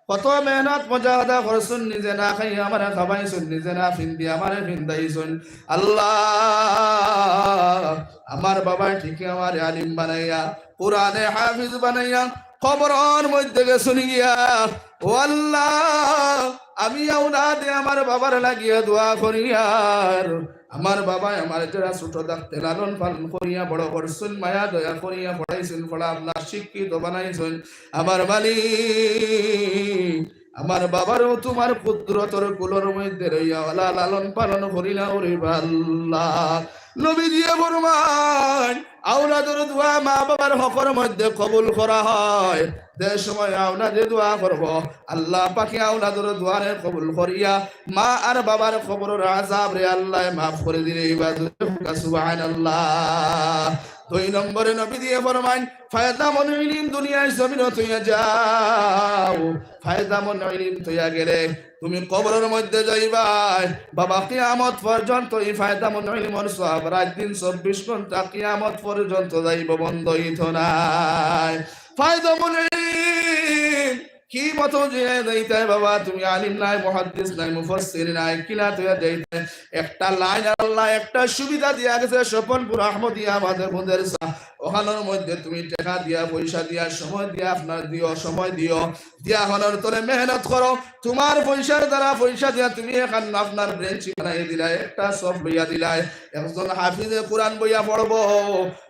কত মেহনত মুজাহাদা করছইন, নিজে না খাইয়া আমারে খাবাইছইন, নিজে না ফিন্দি আমারে ফিন্দাইছইন। আল্লাহ, আমার বাবায় ঠিকই আমারে আলিম বানাইয়া, কোরআনে হাফিজ বানাইয়া কবরর মধ্যে গেছইন গিয়া। ও আল্লাহ, আমি আওলাদে আমার বাবার লাগিয়া দোয়া করিয়ার, আমার বাবায় আমারে যেরা ছোট থাকতে লালন পালন করিয়া বড় করছইন, মায়া দয়া করিয়া পড়াইছইন, পড়া আপনার শিক্ষিত বানাইছইন। আমার মালিক, আমার বাবারেও তুমার কুদরতর কুলর মধ্যে লইয়া অলা লালন পালন করিলাও রে আল্লাহ।" নবীজিয়ে ফরমাইন, আওলাদর দোয়া মা বাবার হকর মধ্যে কবুল করা হয়। যে সময় আওলাদে দোয়া করবো, আল্লাহ পাকে আওলাদর দোয়ারে কবুল করিয়া মা আর বাবার কবরর আযাবরে আল্লায় মাফ করি দিলে ইবা। সুবহানাল্লাহ। দুই নম্বরে নবীজিয়ে ফরমাইন, ফায়দামন ইলিম দুনিয়ার জমিনো থইয়া যাও, ফায়দামন ইলিম থইয়া গেলে তুমি কবরর মধ্যে যাইবায়। বাবা, কিয়ামত পর্যন্ত ই ফায়দামন ইলিমর সওয়াব রাইত দিন চব্বিশ ঘন্টা কিয়ামত পর্যন্ত যাইবো, বন্ধ অইতো নায়। ফায়দামন ইলিম কি মতো যে যাইতায় বাবা, তুমি আলিম নায়, মুহাদ্দিস নায়, মুফাসসির নায়, কিলা থইয়া যাইতায়? একটা লাইন আল্লায় একটা সুবিধা দিয়া গেছে, স্বপনপুর আহমদিয়া মাদ্রাসা, অখানর মধ্যে তুমি টেকা দিয়া, পয়সা দিয়া, সময় দিয়া, আপনার দিও, সময় দিও, দিয়া অখানর তলে মেহনত করো। তুমার পয়সার দ্বারা, পয়সা দিয়া তুমি অখান আপনার ব্রাঞ্চ বানাই দিলায়, একটা সফ লইয়া দিলায়। একজন হাফিজে কুরআন বইয়া পড়বো,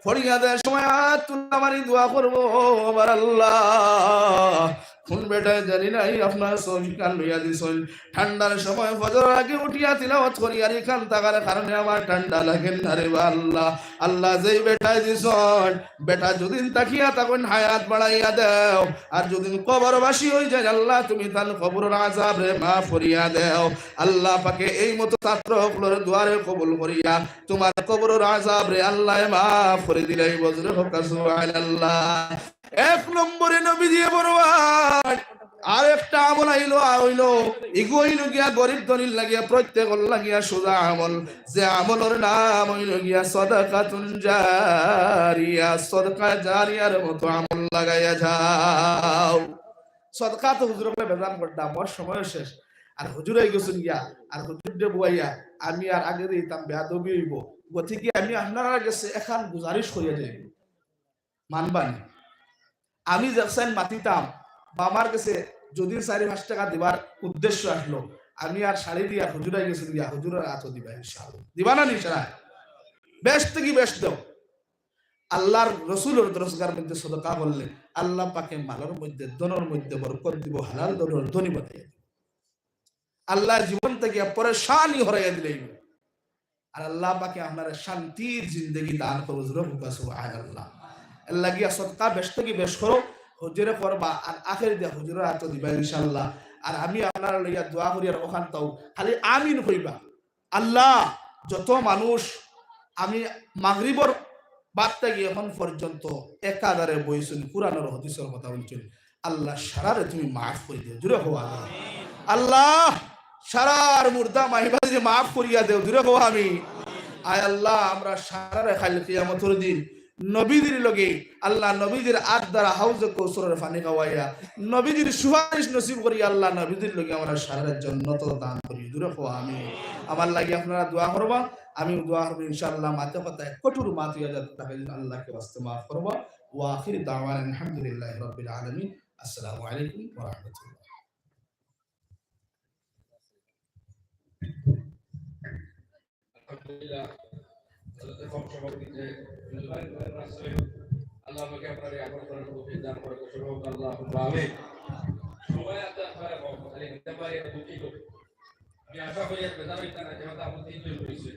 পড়িয়া দেওয়ার সময় আত তুলা মারি দোয়া করবো, আমার আল্লাহ, কুন বেটায় জানি নাই আপনার সফ ইখান লইয়া দিছইন। ঠান্ডার সময় ফজরর আগে উঠিয়া তিলাওয়াত করি, আর ইখান থাকার কারণে আমার ঠান্ডা লাগের না রে বা আল্লাহ। আল্লাহ, যেই বেটায় দিছইন, বেটা যুদিন থাকিয়া থাকইন, হায়াত বাড়াইয়া দেও, আর যুদিন কবরবাসী অইযাইন, আল্লাহ, তুমি তান কবরর আযাবরে মাফ করিয়া দেও। আল্লাহ পাকে এই মতো ছাত্র অকলর দোয়ারে কবুল করিয়া তুমার কবরর আযাবরে আল্লায় মাফ করি দিলাইবো। জোরে কউক্কা সুবহানাল্লাহ। এক নম্বরে নবীজিয়ে ফরমাইন, আরেকটা আমল আইলো, আ, অইলো, ইগু অইলো গিয়া গরিব ধনীর লাগিয়া, প্রত্যেকর লাগিয়া সোজা আমল, যে আমলর নাম অইলো গিয়া সাদাকাতুন জারিয়া, সদকা জারিয়ার মতো আমল লাগাইয়া যাও। সদকা তো হুজুর অকলে বেজান করতা, মোর সময়ও শেষ। আর হুজুর অইগেছইন গিয়া, আর হুজুররে বওয়াইয়া আমি আর আগে যাইতাম, বেয়াদবি অইবো। গতিকে আমি আপনারার গেছে এখান গুজারিশ করিয়া যাইমু, মানবা নি? আমি যেকছাইন মাতিতাম, বা আমার গেছে যুদি চাইর পাঁচ টেকা দিবার উদ্দেশ্য আছলো, আমি আর ছাড়ি দিয়া হুজুর অইগেছইন গিয়া, হুজুরর আতো দিবা ইনশাআল্লাহ। দিবা না নি সারা? বেশ থাকি বেশ দেও। আল্লার রসুলর দরসগার মধ্যে সদকা করলে আল্লা পাকে মালর মধ্যে, ধনর মধ্যে বরকত দিবো, হালাল ধনর ধনী বানাইয়া দিবো। আল্লায় জীবন থাকিয়া পেরেশানি হরাইয়া দিলাইবো। আর আল্লা পাকে আপনারে শান্তির জিন্দেগি দান করবো। জোরে কউক্কা সুবহানাল্লাহ। এরলাগিয়া সদকা বেশ থাকি বেশ করো, হুজুরে করবা, আর আখেরি দিয়া হুজুরর আতো দিবা ইনশাআল্লাহ। আর আমি আপনারার লাগিয়া দোয়া করি, আর অখান তাও খালি আমিন কইবা। আল্লা, যত মানুষ আমি মাগরিবর বাদ থাকি অখন পর্যন্ত একাধারে বইছইন, কুরআন আর হাদিসর কথা হুনছইন, আল্লা, সারারে তুমি মাফ করি দেও। জোরে কও আমিন। আল্লা, সারার মুর্দা মাইবারে মাফ করিয়া দেও। জোরে কও আমিন। আয় আল্লা, আমরা সারারে কাইল কিয়ামতর দিন নবীজির লগে, আল্লা, নবীজির আত দ্বারা হাউজে কৌসরর পানি খাওয়াইয়া, নবীজির সুপারিশ নসিব করি, আল্লা, নবীজির লগে আমরা সারারে জন্নত দান করি। জোরে কও আমিন। আমার লাগি আপনারা দোয়া করবা, আমি দোয়া করবো ইনশাআল্লাহ। মাতে কথায় কঠোর মাত অইয়া যাতে থাকে, আল্লাহকে ওয়াস্তে মাফ করবা। ওয়া আখির দাওয়ানা আলহামদুলিল্লাহি রাব্বিল আলামিন। আসসালামু আলাইকুম ওয়া রাহমাতুল্লাহ। আলহামদুলিল্লাহ। হযরত সভাপতি যে আল্লাহ পাকে আপনারে আমল করার তৌফিক দান করুক, সভাপতি আল্লাহ আমিন। সময় আছে আপনারা কম, খালি দিতে পারি, এটা দুঃখিত। আমি আশা করি আর বেজার হইতা না, যেহেতু আমার তিনজন রয়েছে।